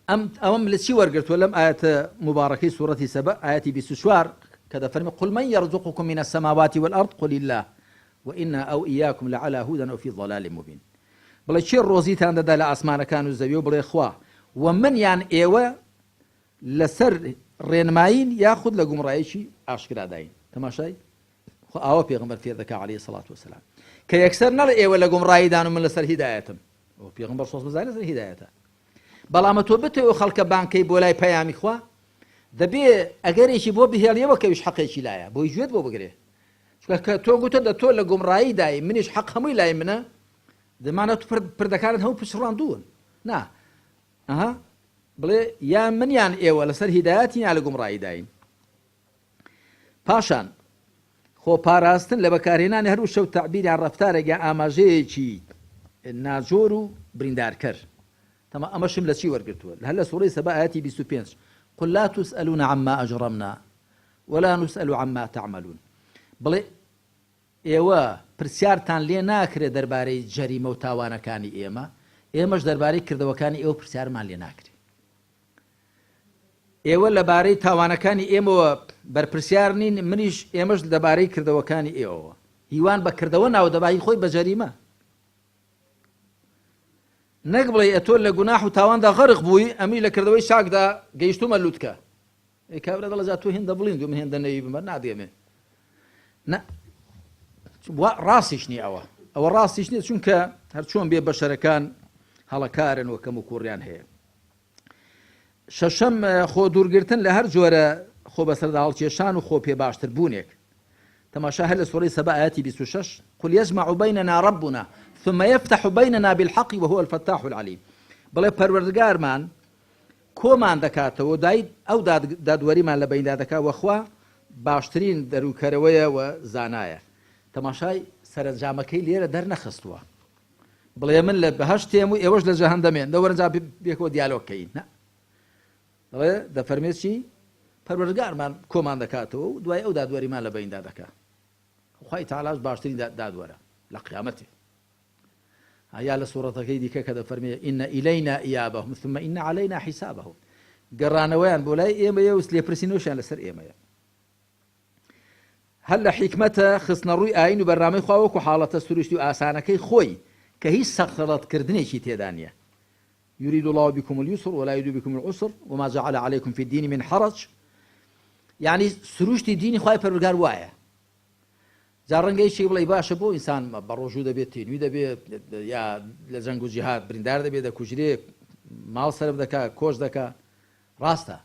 ئەم ئەوەم لە چی وەرگرتووە لەم ئاەتە مبارەکەی سوورەتی سەبە ئاەتی 24 کە دەفەرمی قل من يرزقكم من السماوات والأرض قل الله وإنا أو إياكم لعلى هدى أو في ضلال مبين بڵێ کێ ڕۆزیتان دەدا لە ئاسمانەکان و زەوی و بڵێ خوا و من یان ئێوە لەسەر ڕێنمایین یاخود لە گومڕایەکی ئاشکراداین تەماشای خۆ ئاوا پێغەمبەر فێر دەکا عەلەیهی سەڵات وەسەلام کە یەکسەر نەڵێ ئێوە لە گومڕاییدان و من لەسەر هیدایەتم ئەو پێغەمبەر سۆز بزانێ لەسەر هیدایەتە بەڵام تۆ بتەوێ خەڵکە بانکەی بۆ لای پەیامی خوا دەبێ ئەگەرێکی بۆ بهێڵیەوە کەویش حەقێکی لایە بۆی گوێت بۆ بگرێ چونکە کە تۆ گوتت دە تۆ لە گومڕایی دای منیش حەق هەمووی لای منە دەمانە تو پردەکانت هەموو پچڕاندوون نا ئەها بڵێ یان من یان ئێوە لەسەر هیدایەتین یا لە گومڕایی داین پاشان خۆ پاراستن لە بەکارهێنانی هەر وشە و تەعبیر یان ڕەفتارێک یان ئاماژەیەکی ناجۆر و بریندارکەر تەما ئەمەشم لە چی وەرگرتووە هەر لە سوڕەی سەبا ئاەتی 25 قل لا تسألون عما أجرمنا ولا نسأل عما تعملون بڵێ ئێوە پرسیارتان لێ ناکرێت دەربارەی جەریمە و تاوانەکانی ئێمە، ئێمەش دەربارەی کردەوەکانی ئێوە پرسیارمان لێ ناکرێت. ئێوە لەبارەی تاوانەکانی ئێمەوە بەرپرسیار نین، منیش ئێمەش لەبارەی کردەوەکانی ئێوەوە. هیوان بە کردەوە ناو دەبا هی خۆی بە جەریمە. نەک بڵێ ئەتۆ لە گوناح و تاواندا غەرق بووی، ئەمنیش لە کردەوەی چاکدا گەیشتوومە لوتکە. ئەی کابرا دەڵێ جا تۆ هێندە بڵیند و من هێندە نەوی بمە نادێمێ نە ڕاستیش نییە ئەوە ئەوە ڕاستیش نییە چونکە هەرچۆن بێ بەشەرەکان هەڵەکارن و کەم و کوڕیان هەیە شەشەم خۆ دوورگرتن لە هەر جۆرە خۆ بەسەردا هەڵکێشان و خۆ پێ باشتر بوونێک تەماشا هەر لە سوڕی سەبا ئاەتی 26 قل يجمع بيننا ربنا ثم يفتح بيننا بالحق وهو الفتاح العليم بڵێ پەروەردگارمان کۆمان دەکاتەوە دای ئەو دادوەریمان لە بەیندا دەکا وە خوا باشترین دەروکەرەوەیە وە زانایە تەماشای سەرەنجامەکەی لێرە دەرنەخستووە. بڵێ من لە بەهەشتێم و ئێوەش لە جەهەندەمێن، دە وەرن جا پێکەوە دیالۆگ کەین. نا، دەڵێ دەفەرمێ چی؟ پەروەردگارمان کۆمان دەکاتەوە و دوای ئەو دادوەریمان لە بەیندا دەکا. خوای تەعالاش باشترین دادوەرە لە قیامەتێ. یا لە سوڕەتەکەی دیکە کە دەفەرمێ إن إلينا إيابهم ثم إن علينا حسابهم، گەڕانەوەیان بۆ لای ئێمەیە و لێپرسینەوەشیان لەسەر ئێمەیە. هەر لە حیکمەتە خستنەڕووی ئایین و بەرنامەی خوا وەکو حاڵەتە سروشتی و ئاسانەکەی خۆی کە هیچ سەخت ڕەتکردنێکی تێدا نییە، یرید اللە بکم الیسر ولا یرید بکم العسر وما جعل علیکم فی الدین من حرج، یعنی سروشتی دینی خوای پەروەردگار وایە. جا ڕەنگە یەکێک بڵێ باشە بۆ ئینسان بە ڕۆژوو دەبێت تێنوی دەبێت یا لە جەنگ و جیهاد بریندار دەبێت دەکوژرێ ماڵ سەرف دەکا کۆچ دەکا ڕاستە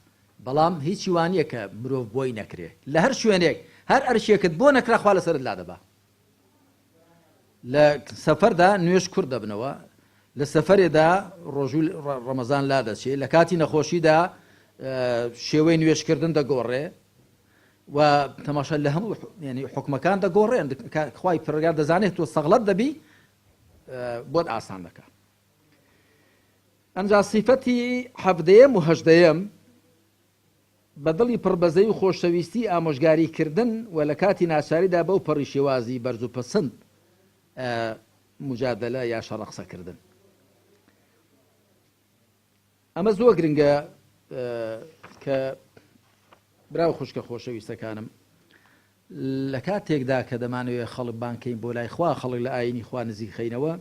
بەڵام هیچی وانیە کە مرۆڤ بۆی نەکرێ لە هەر شوێنێک هەر ئەرکێکت بۆ نەکرا خوا لەسەرت لادەبا لە سەفەردا نوێژ کورت دەبنەوە لە سەفەرێدا ڕۆژوو ڕەمەزان لا دەچێ لە کاتی نەخۆشیدا شێوەی نوێژکردن دەگۆڕێ و تەماشا لە هەموو ینی حکومەکان دەگۆڕێن خوای پەروەردگار دەزانێت تۆ سەغڵەت دەبی بۆت ئاسان دەکات ئەمجا سیفەتی حەڤدەیەم و هەژدەیەم، بە دڵی پڕ بەزەی و خۆشەویستی ئامۆژگاری کردن و لە کاتی ناچاریدا بەو پەڕی شێوازی بەرز و پەسند موجادەلە یا شەڕە قسە کردن. ئەمە زۆر گرنگە کە برا و خوشکە خۆشەویستەکانم لە کاتێکدا کە دەمانەوێت خەڵک بانکەین بۆ لای خوا خەڵک لە ئاینی خوا نزیک خەینەوە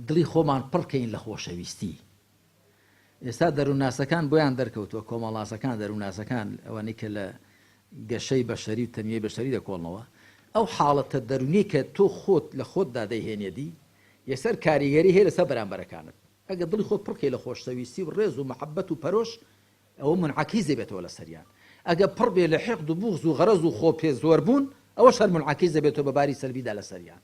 دڵی خۆمان پڕ کەین لە خۆشەویستی. ئێستا دەروونناسەکان بۆیان دەرکەوتووە، کۆمەڵناسەکان، دەروونناسەکان، ئەوانەی کە لە گەشەی بەشەری و تەنمیەی بەشەری دەکۆڵنەوە، ئەو حاڵەتە دەروونیەی کە تۆ خۆت لە خۆتدا دەیهێنیە دی، یەکسەر کاریگەری هەیە لەسەر بەرامبەرەکانت. ئەگەر دڵی خۆت پڕ کەی لە خۆشەویستی و ڕێز و مەحەبەت و پەرۆش، ئەوە مونعەکیس دەبێتەوە لەسەریان. ئەگەر پڕ بێ لە حیقد و بوغز و غەرەز و خۆ پێ زۆربوون، ئەوەش هەر مونعەکیس دەبێتەوە بە باری سەلبیدا لەسەریان.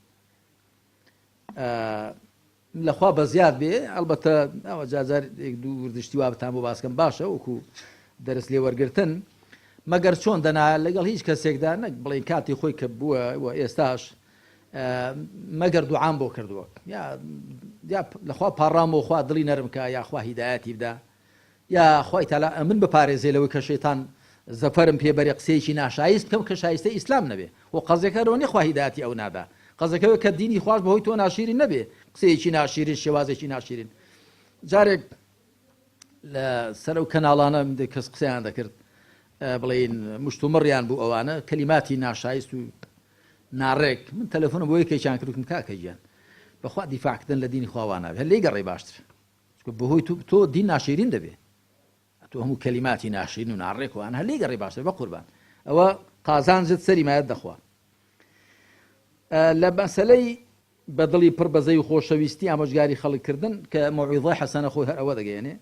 لەخوا بەزیاد بێ ئەڵبەتە ئەوە جاجار یەک دوو وردشتی وا بتان بۆ باسکەم باشە وەکو دەرس لێ وەرگتن مەگەر چۆن دەنا لەگەڵ هیچ کەسێکدا نەک بڵێن کاتی خۆی کە بووە و ئێستاش مەگەر دوعام بۆ کردووە یا یا لەخوا پاڕام و خوا دڵی نەرم کە یاخوا هیدایەتی بدا یا خوای تەعالا ئەمن بپارێزێ لەوەی کە شەیتان زەفەرم پێ بەرێ قسەیەکی ناشایست بکەم کە شایستەی ئیسلام نەبێ خۆ قەزیەکە لەوە نیە خوا هیدایەتی ئەو نادا قەزەکە کە دینی خواش بەهۆی تۆ ناشیرین نەبێ قسەیەکی ناشیرین شێوازێکی ناشیرین جارێک لە سەر ئەو کەناڵانە کەس قسەیان دەکرد بڵین مشتومڕیان بوو ئەوانە کەلیماتی ناشایست و ناڕێک من تەلەفۆنم بۆ یەکێکیان کردم کاکە گیان بەخوا دیفاعکردن لە دینی خوا وانابێ هەر لێی گەڕێ باشتر چونکە بەهۆی تۆ تۆ دین ناشیرین دەبێ تۆ هەموو کەلیماتی ناشرین و ناڕێک وان هەر لێی گەڕێ باشتر بە قوربان ئەوە قازانجت سەری مایەت دەخوا لە مەسەلەی بە دڵی پڕ بەزەی و خۆشەویستی ئامۆژگاری خەڵک کردن کە مەوعیظەی حەسەنە خۆی هەر ئەوە دەگەیەنێ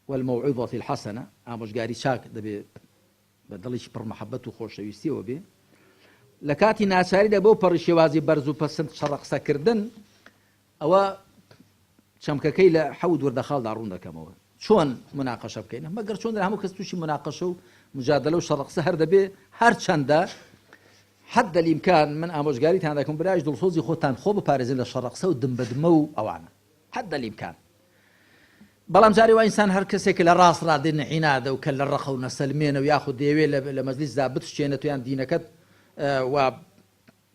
والموعظة الحسنە ئامۆژگاری چاک دەبێ بە دڵێکی پڕ مەحەبەت و خۆشەویستیەوە بێ لە کاتی ناچاریدا بۆ پەڕی شێوازی بەرز و پەسند شەڕە قسەکردن ئەوە چەمکەکەی لە حەوت وردەخاڵدا ڕوون دەکەمەوە. چۆن موناقەشە بکەین؟ مەگەر چۆن هەموو کەس تووشی موناقەشە و مجادەلە و شەڕەقسە هەر دەبێ، هەرچەندە حد الامکان من ئامۆژگاریتان دەکەم برایش دڵسۆزی خۆتان خۆ بپارێزن لە شەڕەقسە و دمبەدمە و ئەوانە حد الامکان. بەڵام جارێ وا ئینسان هەر کەسێک لە ڕاست ڕادێ نعینادە و کە لە ڕەقە و نەسەلمێنە و یاخود دەیەوێ لە مەجلیسدا بتشکێنێت و یان دینەکەت و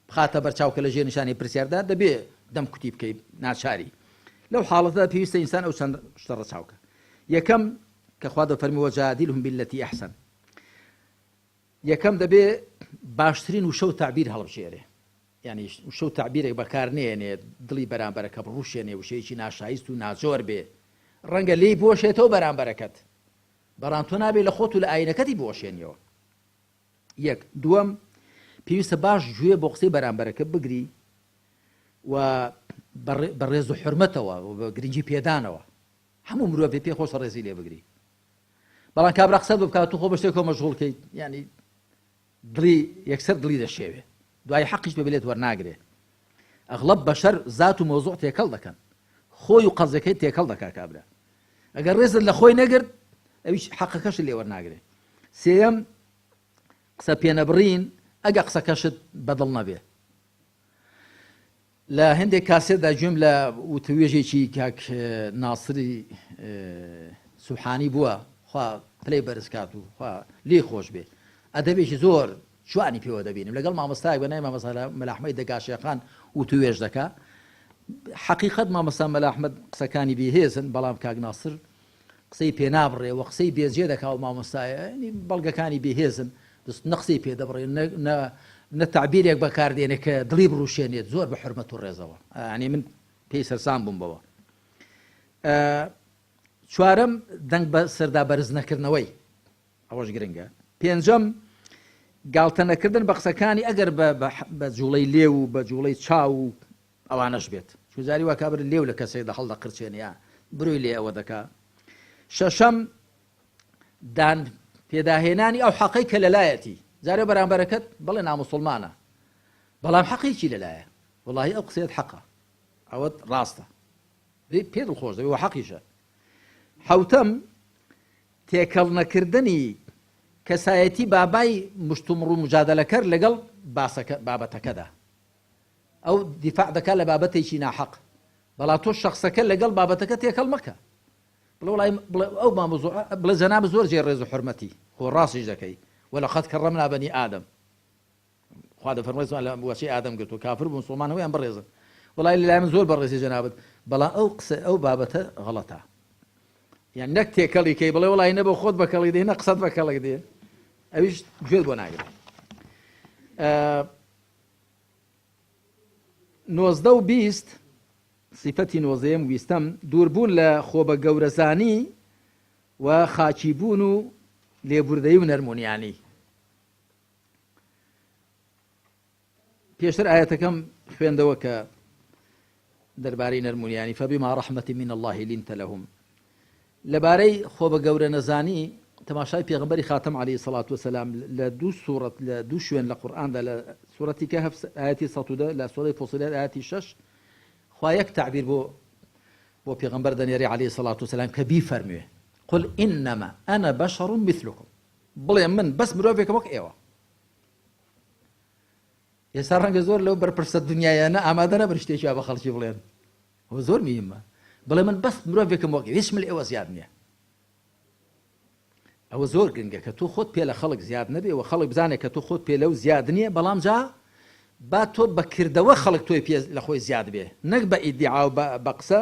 بخاتە بەر چاو کە لە ژێر نیشانەی پرسیاردا دەبێ دەم کوتی بکەی ناچاری لەو حاڵەتەدا پێویستە ئینسان ئەو چەند شتە ڕەچاو کە یەکەم کە خوا دەفەرمی وجادلهم بالتي احسن یەکەم دەبێ باشترین وشە و تەعبیر هەڵبژێرێ یعنی وشە و تەعبیرێک بەکار نێنێ دڵی بەرامبەرەکە بڕوشێنێ وشەیەکی ناشایست و ناجۆر بێ ڕەنگە لێی بۆشێتەوە بەرامبەرەکەت بەڵام تۆ نابێ لە خۆت و لە ئاینەکەتی بۆشێنیەوە یەک. دووەم، پێویستە باش گوێ بۆ قسەی بەرامبەرەکە بگری و بە ڕێز و حورمەتەوە و بە گرنگی پێدانەوە. هەموو مرۆڤێ پێ خۆشە ڕێزی لێ بگری. بەڵام کابرا قسە بکات و خۆ بە شتێکەوە مەشغوڵ کەیت، یعنی دڵی یەکسەر دڵی دەشێوێ. دوای حەقیش بە بلێت وەرناگرێ. ئەغڵب بەشەر زات و مەوزوع تێکەڵ دەکەن. خۆی و قەزەکەی تێکەڵ دەکا کابرا. ئەگەر ڕێزت لە خۆی نەگرت ئەویش حەقەکەشت لێ وەرناگرێ. سێیەم، قسە پێنەبڕین ئەگە قسەکەشت بەدڵ نەبێ. لە هەندێک کاسێتدا گوێم لە وتوێژێکی کاک ناسری سوبحانی بووە، خوا پلەی بەرز کات و خوا لێی خۆش بێ، ئەدەبێکی زۆر جوانی پێوە دەبینم، لەگەڵ مامۆستایەک بە ناوی مامۆستا مەلا ئەحمەدی دەگاشێخان وتوێژ دەکا. حەقیقەت مامۆستا مەلا ئەحمەد قسەکانی بێهێزن، بەڵام کاک ناسر قسەی پێ نابڕێ و قسەی بێجێ دەکا و مامۆستایە یانی بەڵگەکانی بێهێزن دەست نە قسەی پێ دەبڕێ نە نە نە تەعبیرێک بەکار دێنێ کە دڵی بڕوشێنێت زۆر بە حورمەت و ڕێزەوە یانی من پێی سەرسام بووم بەوە. چوارەم دەنگ بە سەردا بەرز نەکردنەوەی ئەوەش گرنگە. پێنجەم گاڵتە نەکردن بە قسەکانی ئەگەر بە جوڵەی لێو و بە جوڵەی چاو و ئەوانەش بێت چون جاری وا کابرا لێو لە کەسێک دە هەڵدەقرچێنێ یا برۆی لێ ئەوە دەکا. شەشەم دان پێداهێنانی ئەو حەقەی کە لەلایەتی جارێ بەرامبەرەکەت بەڵێ ناموسڵمانە بەڵام حەقێکی لەلایە وەڵاهی ئەو قسەیەت حەقە ئەوەت ڕاستە پێ دڵخۆش دەبێ وە حەقیشە. حەوتەم تێکەڵ نەکردنی کەسایەتی بابای مشتومڕ و مجادەلەکەر لەگەڵ باسەکە بابەتەکەدا. ئەو دیفاع دەکات لە بابەتێکی ناحەق بەڵام تۆ شەخسەکە لەگەڵ بابەتەکە تێکەڵ مەکە بڵێ وڵی بڵێ ئەو مامۆزۆ بڵێ جەناب زۆر جێ ڕێز و حرمەتی خۆ ڕاستیش دەکەی ولقد كرمنا بني آدم خوا دەفەرموێت زمان لە وەچەی ئادەم گرتووە کافر و موسڵمان هەموویان بەڕێزن وەڵای لەلای من زۆر بەڕێزی جەنابت بەڵام ئەو قسە ئەو بابەتە غەڵەتە یان نەک تێکەڵی کەی بڵێ وڵی نە بۆ خۆت بەکەڵی دێ نە قسەت بەکەڵک دێ ئەویش گوێت بۆ ناگرێت 19 و 20 سیفەتی نۆزەیەم ویستم دووربوون لە خۆ بە گەورەزانی و خاکیبوون و لێبوردەی و نەرمونیانی پێشتر ئاەتەکەم خوێندەوە کە دەربارەی نەرمونیانی فبما رحمة من الله لنت لهم لەبارەی خۆ بە گەورە نەزانی تەماشای پێغمبەری خاتم علیه الصلاة والسلام لە دوو سوڕەت لە دوو شوێن لە قورئاندا لە سوڕەتی کەهف ئاەتی 110 لە سوڕەی فوصلات ئاەتی 6 خوا یەک تعبیر بۆ بۆ پێغمبەر دەنێرێ علیه الصلاة والسلام کە بیفەرموێ قل إنما أنا بشر مثلكم بڵێ من بەس مرۆڤێکم وەک ئێوە. ئێستا ڕەنگە زۆر لەو بەرپرسە دنیایانە ئامادە نەبن شتێکی وا بە خەڵکی بڵێن. ئەوە زۆر مهمە. بڵێ من بەس مرۆڤێکم وەک ئێوە، هیچم لە ئێوە زیاد نییە. ئەوە زۆر گرنگە کە تۆ خۆت پێ لە خەڵک زیاد نەبێ و خەڵک بزانێت کە تۆ خۆت پێ لەو زیاد نییە، بەڵام جا با تۆ بە کردەوە خەڵک تۆی پێ لە خۆی زیاد بێ، نەک بە ئیدیعا و بە قسە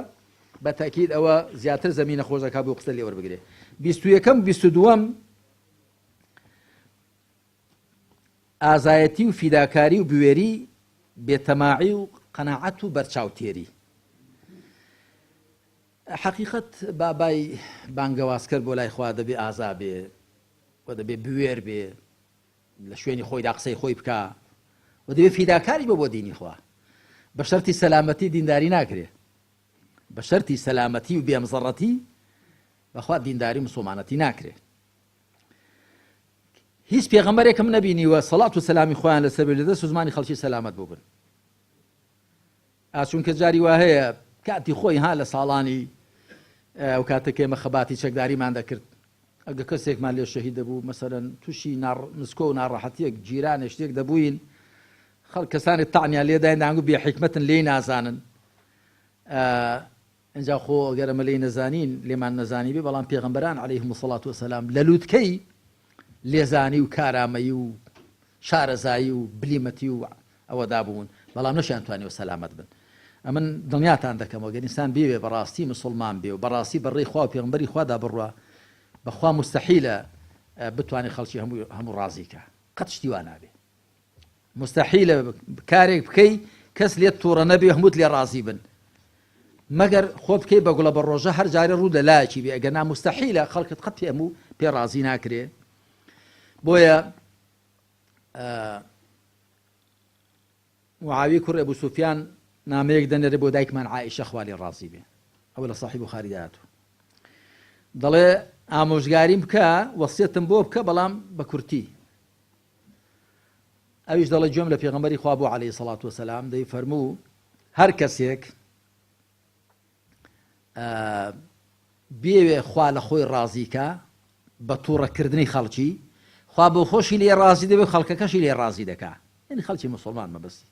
بە تەئکید ئەوە زیاتر زەمینە خۆش دەکات بۆ قسە لێ وەربگرێ. 21ەم و 22ەم ئازایەتی و فیداکاری و بوێری، بێتەماعی و قەناعەت و بەرچاوتێری. حەقیقەت بابای بانگەوازکەر بۆ لای خوا دەبێ ئازا بێ و دەبێ بوێر بێ لە شوێنی خۆیدا قسەی خۆی بکا و دەبێ فیداکاری بۆ بۆ دینی خوا بە شەرتی سەلامەتی دینداری ناکرێ بە شەرتی سەلامەتی و بێمزەڕەتی بەخوا دینداری مسلمانەتی ناکرێ هیچ پێغەمبەرێکم نەبینیوە سەڵات و سەلامی خۆیان لەسەر بێ لە دەست و زمانی خەڵکی سەلامەت بووبن ئا چونکە جاری وا هەیە کاتی خۆی ها لە ساڵانی ئەو کاتە کە ئێمە خەباتی چەکداریمان دەکرد ئەگە کەسێکمان لێ شەهید دەبوو مەسەرەن تووشی نسکۆ و ناڕەحەتیەک جیرانێ شتێک دەبووین خەڵک کەسانی تاعنیان لێداین دانگو بێ حیکمەتن لێی نازانن ئینجا خۆ گەر ئەمە لێی نەزانین لێمان نەزانی بێ بەڵام پێغەمبەران علیهم الصلاة والسلام لە لوتکەی لێزانی و کارامەیی و شارەزایی و بلیمەتی و ئەوەدا بوون بەڵام نەشیان توانیوە سەلامەت بن ئەمن دڵنیاتان دەکەمەوە گەر ئینسان بێوێ بەڕاستی مسوڵمان بێ و بەڕاستی بەڕێی خوا و پێغەمبەری خوادا بڕوا بەخوا مستحیلە بتوانێت خەڵکی هەموو هەموو ڕازی کە قەت شتی وا نابێ مستحیلە کارێک بکەی کەس لێت تووڕە نەبێ هەمووت لێ ڕازی بن مەگەر خۆ بکەی بە گوڵە بە ڕۆژە هەر جارێ ڕوو لە لایەکی بێ ئەگەر نا مستحیلە خەڵکت قەت پێ هەموو پێ ڕازی ناکرێ بۆیە معاویە کوڕ ئەبو سوفیان نامەیەک دەنێرێ بۆ دایکمان عائیشە خوا لێ ڕازی بێ ئەوە لە صحیح بخاریدا هاتوو دەڵێ ئامۆژگاریم بکە وەسیەتم بۆ بکە بەڵام بە کورتی ئەویش دەڵێ گوێم لە پێغەمبەری خوا بوو عەلەیهی سەڵات وەسەلام دەی فەرموو هەر کەسێک بێوێ خوا لە خۆی ڕازیکە بە تووڕەکردنی خەڵکی خوا بۆ خۆشی لێ ڕازی دەبێت خەڵکەکەشی لێ ڕازی دەکا یعنی خەڵکی مسلمان مەبەستی.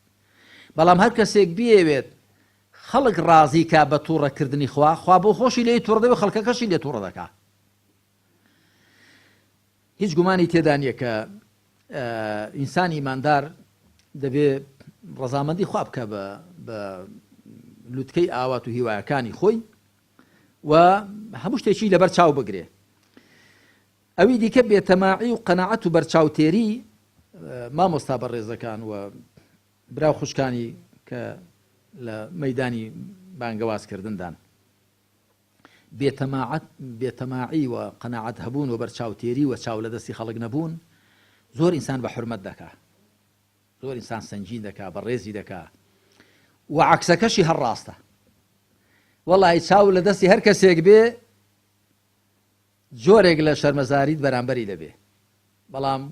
بەڵام هەر کەسێک بیەوێت خەڵک ڕازی کا بە توڕە کردنی خوا، خوا بۆ خۆشی لێی توڕە دەبێ و خەڵکەکەشی لێ توڕە دەکا. هیچ گومانی تێدا نییە کە ئینسانی ئیماندار دەبێ ڕەزامەندی خوا بکە بە لوتکەی ئاوات و هیوایەکانی خۆی و هەموو شتێکی لەبەر چاو بگرێ. ئەوی دیکە بێتەماعی و قەناعەت و بەرچاوتێری مامۆستا بەڕێزەکان و برا و خوشکانی کە لە مەیدانی بانگەواز کردندان. بێتەماعەت بێتەماعی و قەناعەت هەبوون و بەرچاوتێری و چاو لە دەستی خەڵک نەبوون زۆر ئینسان بە حورمەت دەکا. زۆر ئینسان سەنگین دەکا، بەڕێزی دەکا و عەکسەکەشی هەر ڕاستە. وەڵی چاو لە دەستی هەر کەسێک بێ جۆرێک لە شەرمەزاریت بەرامبەری دەبێ بەڵام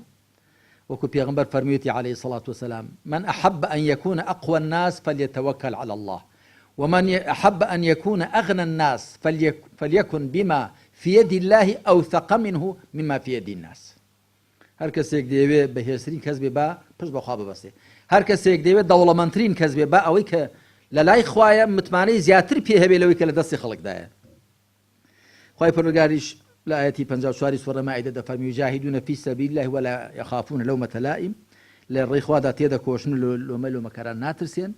وەکو پێغەمبەر فەرموویەتی علیە الصلوة والسلام من احب ان یکون اقوی الناس فلیتوکل علی اللە ومن احب ان یکون اغنی الناس فلیکن بما فی ید اللە اوثق منه مما فی ید الناس هەر کەسێک دەیەوێ بەهێزترین کەس بێ با پشت بەخوا ببەستێ هەر کەسێک دەیەوێت دەوڵەمەندترین کەس بێ با ئەوەی کە لە لای خوایە متمانەی زیاتر پێ هەبێ لەوەی کە لە دەستی خەڵکدایە خوای پەروەردگاریش لە ئایەتی 54 سوڕە مائیدە دەفەرمی یجاهدون فی سبیل الله ولا یخافون لومة لائم لە ڕێی خوادا تێدەکۆشن و لۆمە لۆمەکەران ناترسێن.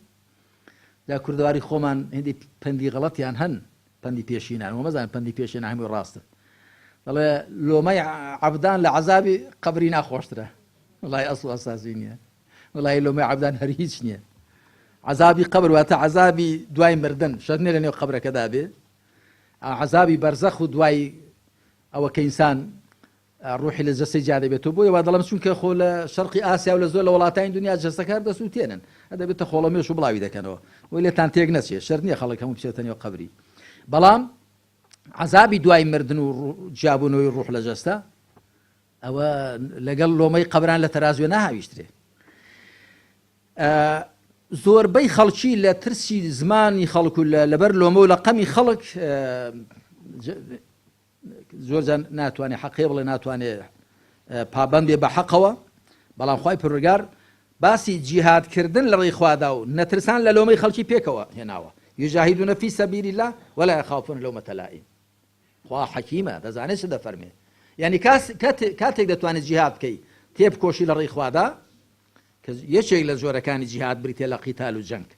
جا کوردەواری خۆمان هێندی پەندی غەڵەتیان هەن پەندی پێشینان وە مەزان پەندی پێشینان هەمووی ڕاستن دەڵێ لۆمەی عەبدان لە عەزابی قەبری ناخۆشترە وڵای ئەسڵ و ئەساسی نییە وڵی لۆمەی عەبدان هەر هیچ نییە عەزابی قەبر واتە عەزابی دوای مردن شەرت نییە لە نێو قەبرەکەدا بێ عەزابی بەرزەخ و دوای ئەوە کە ئینسان ڕوحی لە جەستەی جیا دەبێتەوە بۆیە وا دەڵێم چونکە خۆ لە شەرقی ئاسیا و لە زۆر لە وڵاتانی دنیا جەستەکە هەر دەسووتێنن دەبێتە خۆڵەمێش و بڵاوی دەکەنەوە وەی لێتان تێک نەچێت شەرت نییە خەڵک هەموو بچێتە نێو قەبری بەڵام عەزابی دوای مردن و جیابوونەوەی ڕوح لە جەستە ئەوە لەگەڵ لۆمەی قەبران لە تەرازوێ ناهاویشترێ زۆربەی خەڵکی لە ترسی زمانی خەڵک و لەبەر لۆمە و لە قەمی خەڵک زۆر جار ناتوانێت حەقێ بڵێ ناتوانێت پابند بێ بە حەقەوە بەڵام خی پرگار باسی جیهادکردن لە ڕێی خوادا و نەترسان لە لۆمەی خەڵکی پێکەوە هێناوە یجاهدون فی سبیل الله ولا يخافون لومة لائم خوا حەکیمە دەزانێت چ دەفەرمێ یعنی کاتێک دەتوانێت جیهاد بکەی تێبکۆشی لە ڕێی خوادا کە یەکێک لە جۆرەکانی جیهاد بریتە لە قیتال و جەنگ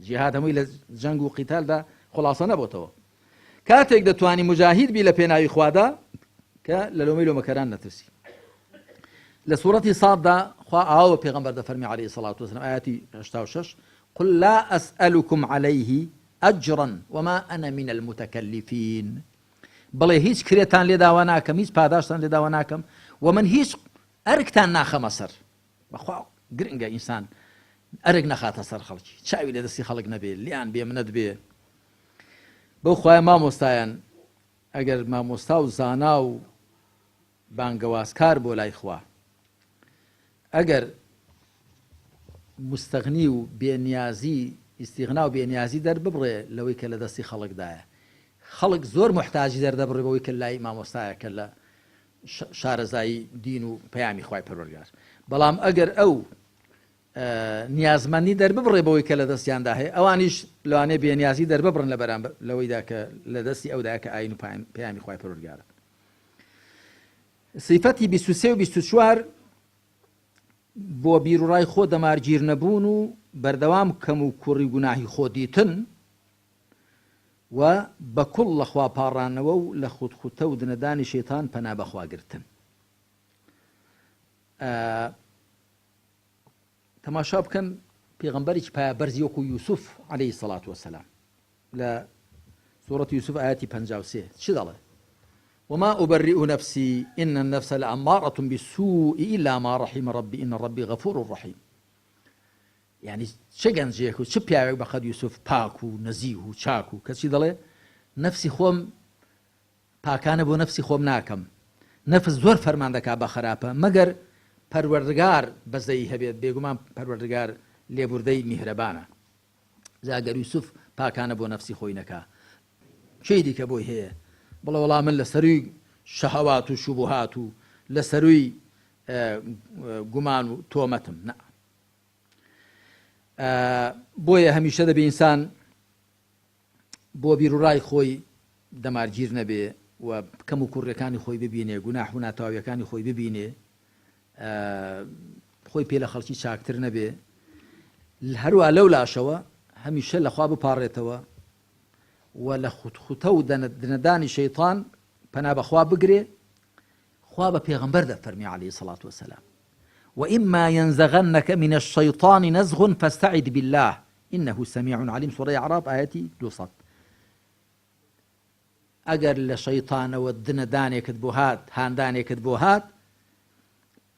جیهاد هەمووی لە جەنگ و قیتالدا خلاصە نەبۆتەوە کاتێک دەتوانی مجاهید بی لە پێناوی خوادا کە لە لۆمەی لۆمەکەران نەترسی لە سوورەتی ساددا خوا ئاوە پێغەمبەر دەفەرمی عەلەیهی سەڵات وسلام ئاەتی 86 قل لا أسألكم عليه أجرا وما أنا من المتكلفين بڵێ هیچ کرێتان لێ داوا ناکەم هیچ پاداشتان لێ داوا ناکەم و من هیچ ئەرکتان ناخەمە سەر. بەخوا گرنگە ئینسان ئەرک نەخاتە سەر خەڵکی چاوی لە دەستی خەڵک نەبێ لیان بێ منەت بێ بەو خوایە مامۆستایان ئەگەر مامۆستا و زانا و بانگەوازکار بۆ لای خوا ئەگەر مستەغنی و بێنیازی ئیستیغنا و بێنیازی دەرببڕێ لەوەی کە لە دەستی خەڵکدایە خەڵک زۆر محتاجی دەردەبڕێ بەوەی کە لای مامۆستایە کە لە شارەزایی دین و پەیامی خوای پەروەردگار بەڵام ئەگەر ئەو نیازمەندی دەرببڕێ بەوەی کە لە دەستیاندا هەیە ئەوانیش لەوانەیە بێنیازی دەرببڕن لە بەرامبەر لەوەیدا کە لە دەستی ئەودا کە ئاین و پەیامی خوای پەروەردگارە سیفەتی 23 و 24 بۆ بیروڕای خۆ دەمارگیر نەبوون و بەردەوام کەم و کوڕی گوناهی خۆ دیتن و بە کوڵ لە خوا پاڕانەوە و لە خوتخوتە و دنەدانی شەیتان پەنا بە خوا گرتن. تەماشا بکەن پێغەمبەرێکی پایە بەرزی وەکو یوسف عەلەیهی سەڵات وەسەلام لە سورەتی یوسف ئاەتی 53 چ دەڵێ وما أبرئ نفسي إن النفس لأمارة بالسوء إلا ما رحم ربي إن ربي غفور رحيم یانی چ گەنجێک و چ پیاوێک بەقەد یوسف پاک و نەزیه و چاک و کەچی دەڵێ نەفسی خۆم پاکانە بۆ نەفسی خۆم ناکەم نەفس زۆر فەرمان دەکا بە خراپە مەگەر پەروەردگار بەزەیی هەبێت بێگومان پەروەردگار لێبوردەی میهرەبانە جا گەر یوسف پاکانە بۆ نەفسی خۆی نەکا کێی دیکە بۆی هەیە بڵێ وەڵا من لە سەروی شەهەوات و شوبهات و لە سەروی گومان و تۆمەتم نا. بۆیە هەمیشە دەبێ ئینسان بۆ بیروڕای خۆی دەمارگیر نەبێ و کەم و کوڕیەکانی خۆی ببینێ، گوناح و ناتەواویەکانی خۆی ببینێ، خۆی پێ لە خەڵکی چاکتر نەبێ. هەروە لەو لاشەوە هەمیشە لەخوا بپاڕێتەوە و لە خوتخوتە و دنەدانی شەیتان پەنا بەخوا بگرێ. خوا بە پێغەمبەر دەفەرمێ علیە الصلوة والسلام وإما ينزغنك من الشیطان نزغ فاستعذ بالله انه سمیع علیم سوڕەی اعراف ئایەتی 200. ئەگەر لە شەیتانەوە دنەدانێکت بۆ هات، هاندانێکت بۆ هات،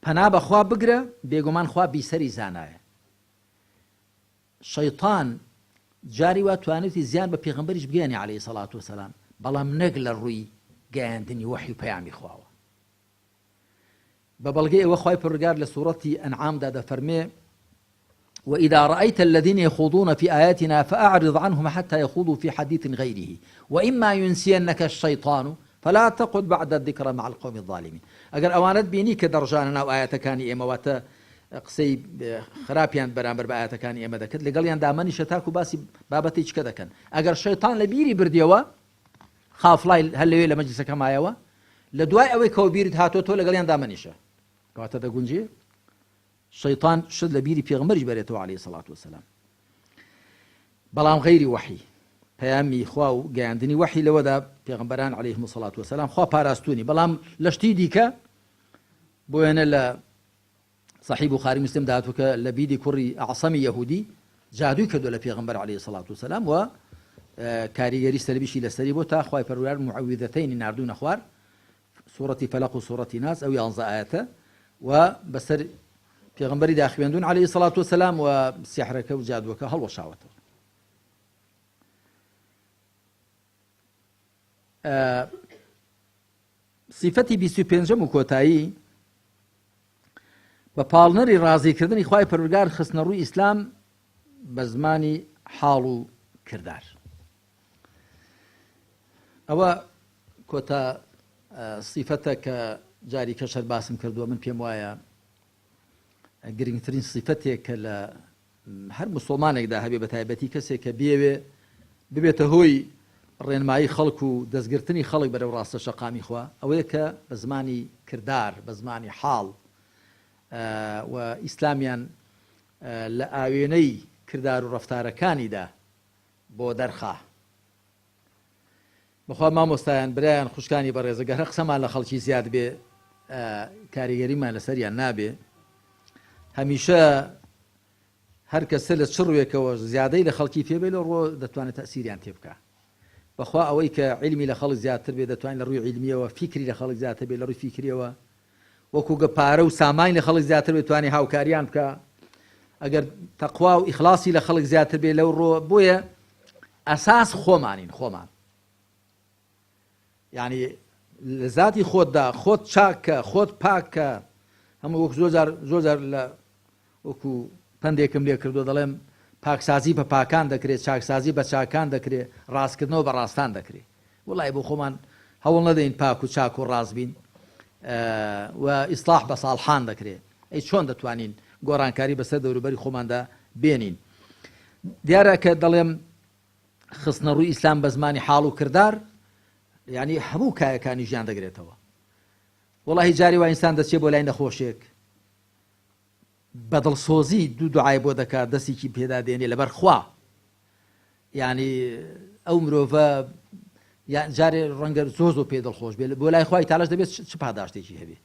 پەنا بەخوا بگرە، بێگومان خوا بیسەری زانایە. شەیتان جاری وا توانیوتی زیان بە پێغەمبەریش بگەیەنێ علیە سەڵات وسلام، بەڵام نەک لە ڕووی گەیاندنی وەحی و پەیامی خواوە. بە بەڵگەی ئەوە خوای پەروەردگار لە سوڕەتی ئەنعامدا دەفەرمێ وإذا رأيت الذين يخوضون في آياتنا فأعرض عنهم حتى يخوضوا في حديث غيره وإما ينسينك الشيطان فلا تقعد بعد الذكرى مع القوم الظالمين ئەگەر ئەوانەت بینی کە دەڕژانە ناو ئاەتەکانی ئێمە واتە قسەی خراپیان بەرامبەر بە ئاەتەکانی ئێمە دەکرد لەگەڵیان دامەنیشە تاکو باسی بابەتی چکە دەکەن ئەگەر شەیتان لە بیری بردیەوە خافڵای هەر لەوێ لە مەجلیسەکە مایەوە لە دوای ئەوەی کەەوە بیرت هاتۆ تۆ لەگەڵیان دامەنیشە کەواتە دەگونجێ شەیتان شت لە بیری پێغەمبەریش بەرێتەوە عەلەیهی سەڵات وەسەلام بەڵام غەیری وەحی پەیامی خوا و گەیاندنی وەحی لەوەدا پێغەمبەران عەلەیهم سەڵات وەسەلام خوا پاراستونی بەڵام لە شتی دیکە بۆ وێنە لە صحیح بخاری مسلم داهاتوو کە لەبیدی کوڕی ئەعسەمی یەهودی جادووی کردووە لە پێغەمبەر عەلەیهی سەڵات وسەلام و کاریگەری سەلبیشی لەسەری بۆ تا خوای پەروەردگار معوذەتەینی ناردوونە خوار سوڕەتی فەلەق و سوڕەتی ناس ئەو یانزە ئایەتە و بەسەر پێغەمبەری دا خوێندون عەلەیهی سەڵات وسەلام و سیحرەکە و جادووەکە هەڵوەشاوەتەوە. سیفەتی 25 و کۆتایی بە پاڵنەری ڕازیکردنی خوای پەروەردگار خستنەڕووی ئیسلام بە زمانی حاڵ و کردار. ئەوە کۆتا سیفەتە کە جاری کەش هەر باسم کردووە من پێم وایە گرنگترین سیفەتێک کە لە هەر مسلمانێکدا هەبێ بە تایبەتی کەسێک کە بیەوێ ببێتە هۆی ڕێنمایی خەڵک و دەستگرتنی خەڵک بەرەو ڕاستە شەقامی خوا ئەوەیە کە بە زمانی کردار بە زمانی حاڵ و ئیسلامیان لە ئاوێنەی کردار و ڕەفتارەکانیدا بۆ دەرخا. بەخوا مامۆستایان برایان خوشکانی بەڕێز گەر هەر قسەمان لە خەڵکی زیاد بێ کاریگەریمان لەسەریان نابێ هەمیشە هەر کەسە لە چ ڕوێکەوە زیادەی لە خەڵکی پێ بێ لە ڕۆ دەتوانێت تەسیریان تێ بکە بەخوا ئەوەی کە عیلمی لە خەڵک زیاتر بێ دەتوانێت لە ڕووی عیلمیەوە فیکری لە خەڵک زیاتر بێ لە ڕووی فیکریەوە وەکو گە پارە و سامانی لە خەڵک زیاتر بێ توانێ هاوکاریان بکا ئەگەر تەقوا و ئیخلاصی لە خەڵک زیاتر بێ لەو ڕۆ بۆیە ئەساس خۆمانین خۆمان یعنی لە ذاتی خۆتدا خۆت چاکە خۆت پاکە هەموو وەک زۆر جار زۆر جار لە وەکو پەندێکم لێ کردو دەڵێم پاکسازی بە پاکان دەکرێت چاکسازی بە چاکان دەکرێت ڕاستکردنەوە بە ڕاستان دەکرێت وەڵای بۆ خۆمان هەوڵ نەدەین پاک و چاک و ڕاست بین و ئیسلاح بە ساڵحان دەکرێت ئەی چۆن دەتوانین گۆڕانکاری بەسەر دەوروبەری خۆماندا بێنین دیارە کە دەڵێم خستنە ڕووی ئیسلام بە زمانی حاڵ و کردار یعنی هەموو کایەکانی ژیان دەگرێتەوە وەڵی جاری وا ئینسان دەچێت بۆ لای نەخۆشێک بە دڵسۆزی دوو دوعای بۆ دەکات دەستێکی پێدا دێنێ لەبەر خوا یعنی ئەو مرۆڤە یان جارێ ڕەنگە زۆر زۆر پێ دڵخۆش بێت بۆ لای خوای تاالش دەبێت چ پاداشتێکی هەبێ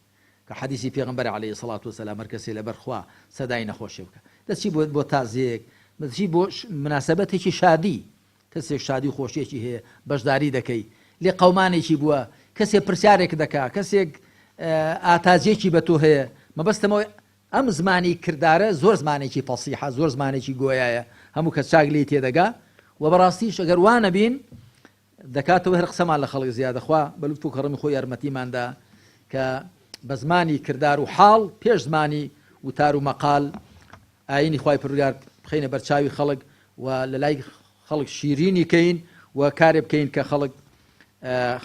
کە حەدیسی پێغمبەر عليه سڵات و سەلام هەر کەسێ لەبەر خوا سەدای نەخۆشی بکە دەچی بۆ بۆ تازیەک دەچی بۆ مناسبەتێکی شادی کەسێک شادی و خۆشیەکی هەیە بەشداری دەکەی لێ قەومانێکی بووە کەسێ پرسیارێک دەکا کەسێک ئاتاجێکی بە تۆ هەیە مەبەستمەوە ئەم زمانی کردارە زۆر زمانێکی فەسیحە زۆر زمانێکی گۆیایە هەموو کەس چاک لێی تێدەگا و بەڕاستیش ئەگەر وا نەبین دەکاتەوە هەر قسەمان لە خەڵک زیادە خوا بە لوتف و کەڕەمی خۆی یارمەتیماندا کە بە زمانی کردار و حاڵ پێش زمانی وتار و مەقال ئاینی خوای پەروەردگار بخەینە بەرچاوی خەڵک و لە لای خەڵک شیرینی کەین و کارێ بکەین کە خەڵک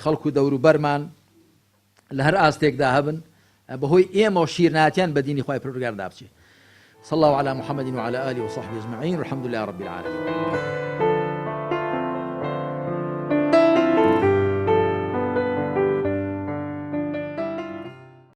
خەڵک و دەوروبەرمان لە هەر ئاستێکدا هەبن بەهۆی ئێمەوە شیرناتیان بە دینی خوای پەروەردگار دابچێ. صلی اللە علی محمد وعلی آله وصحبه اجمعین والحمد لله رب العالمین.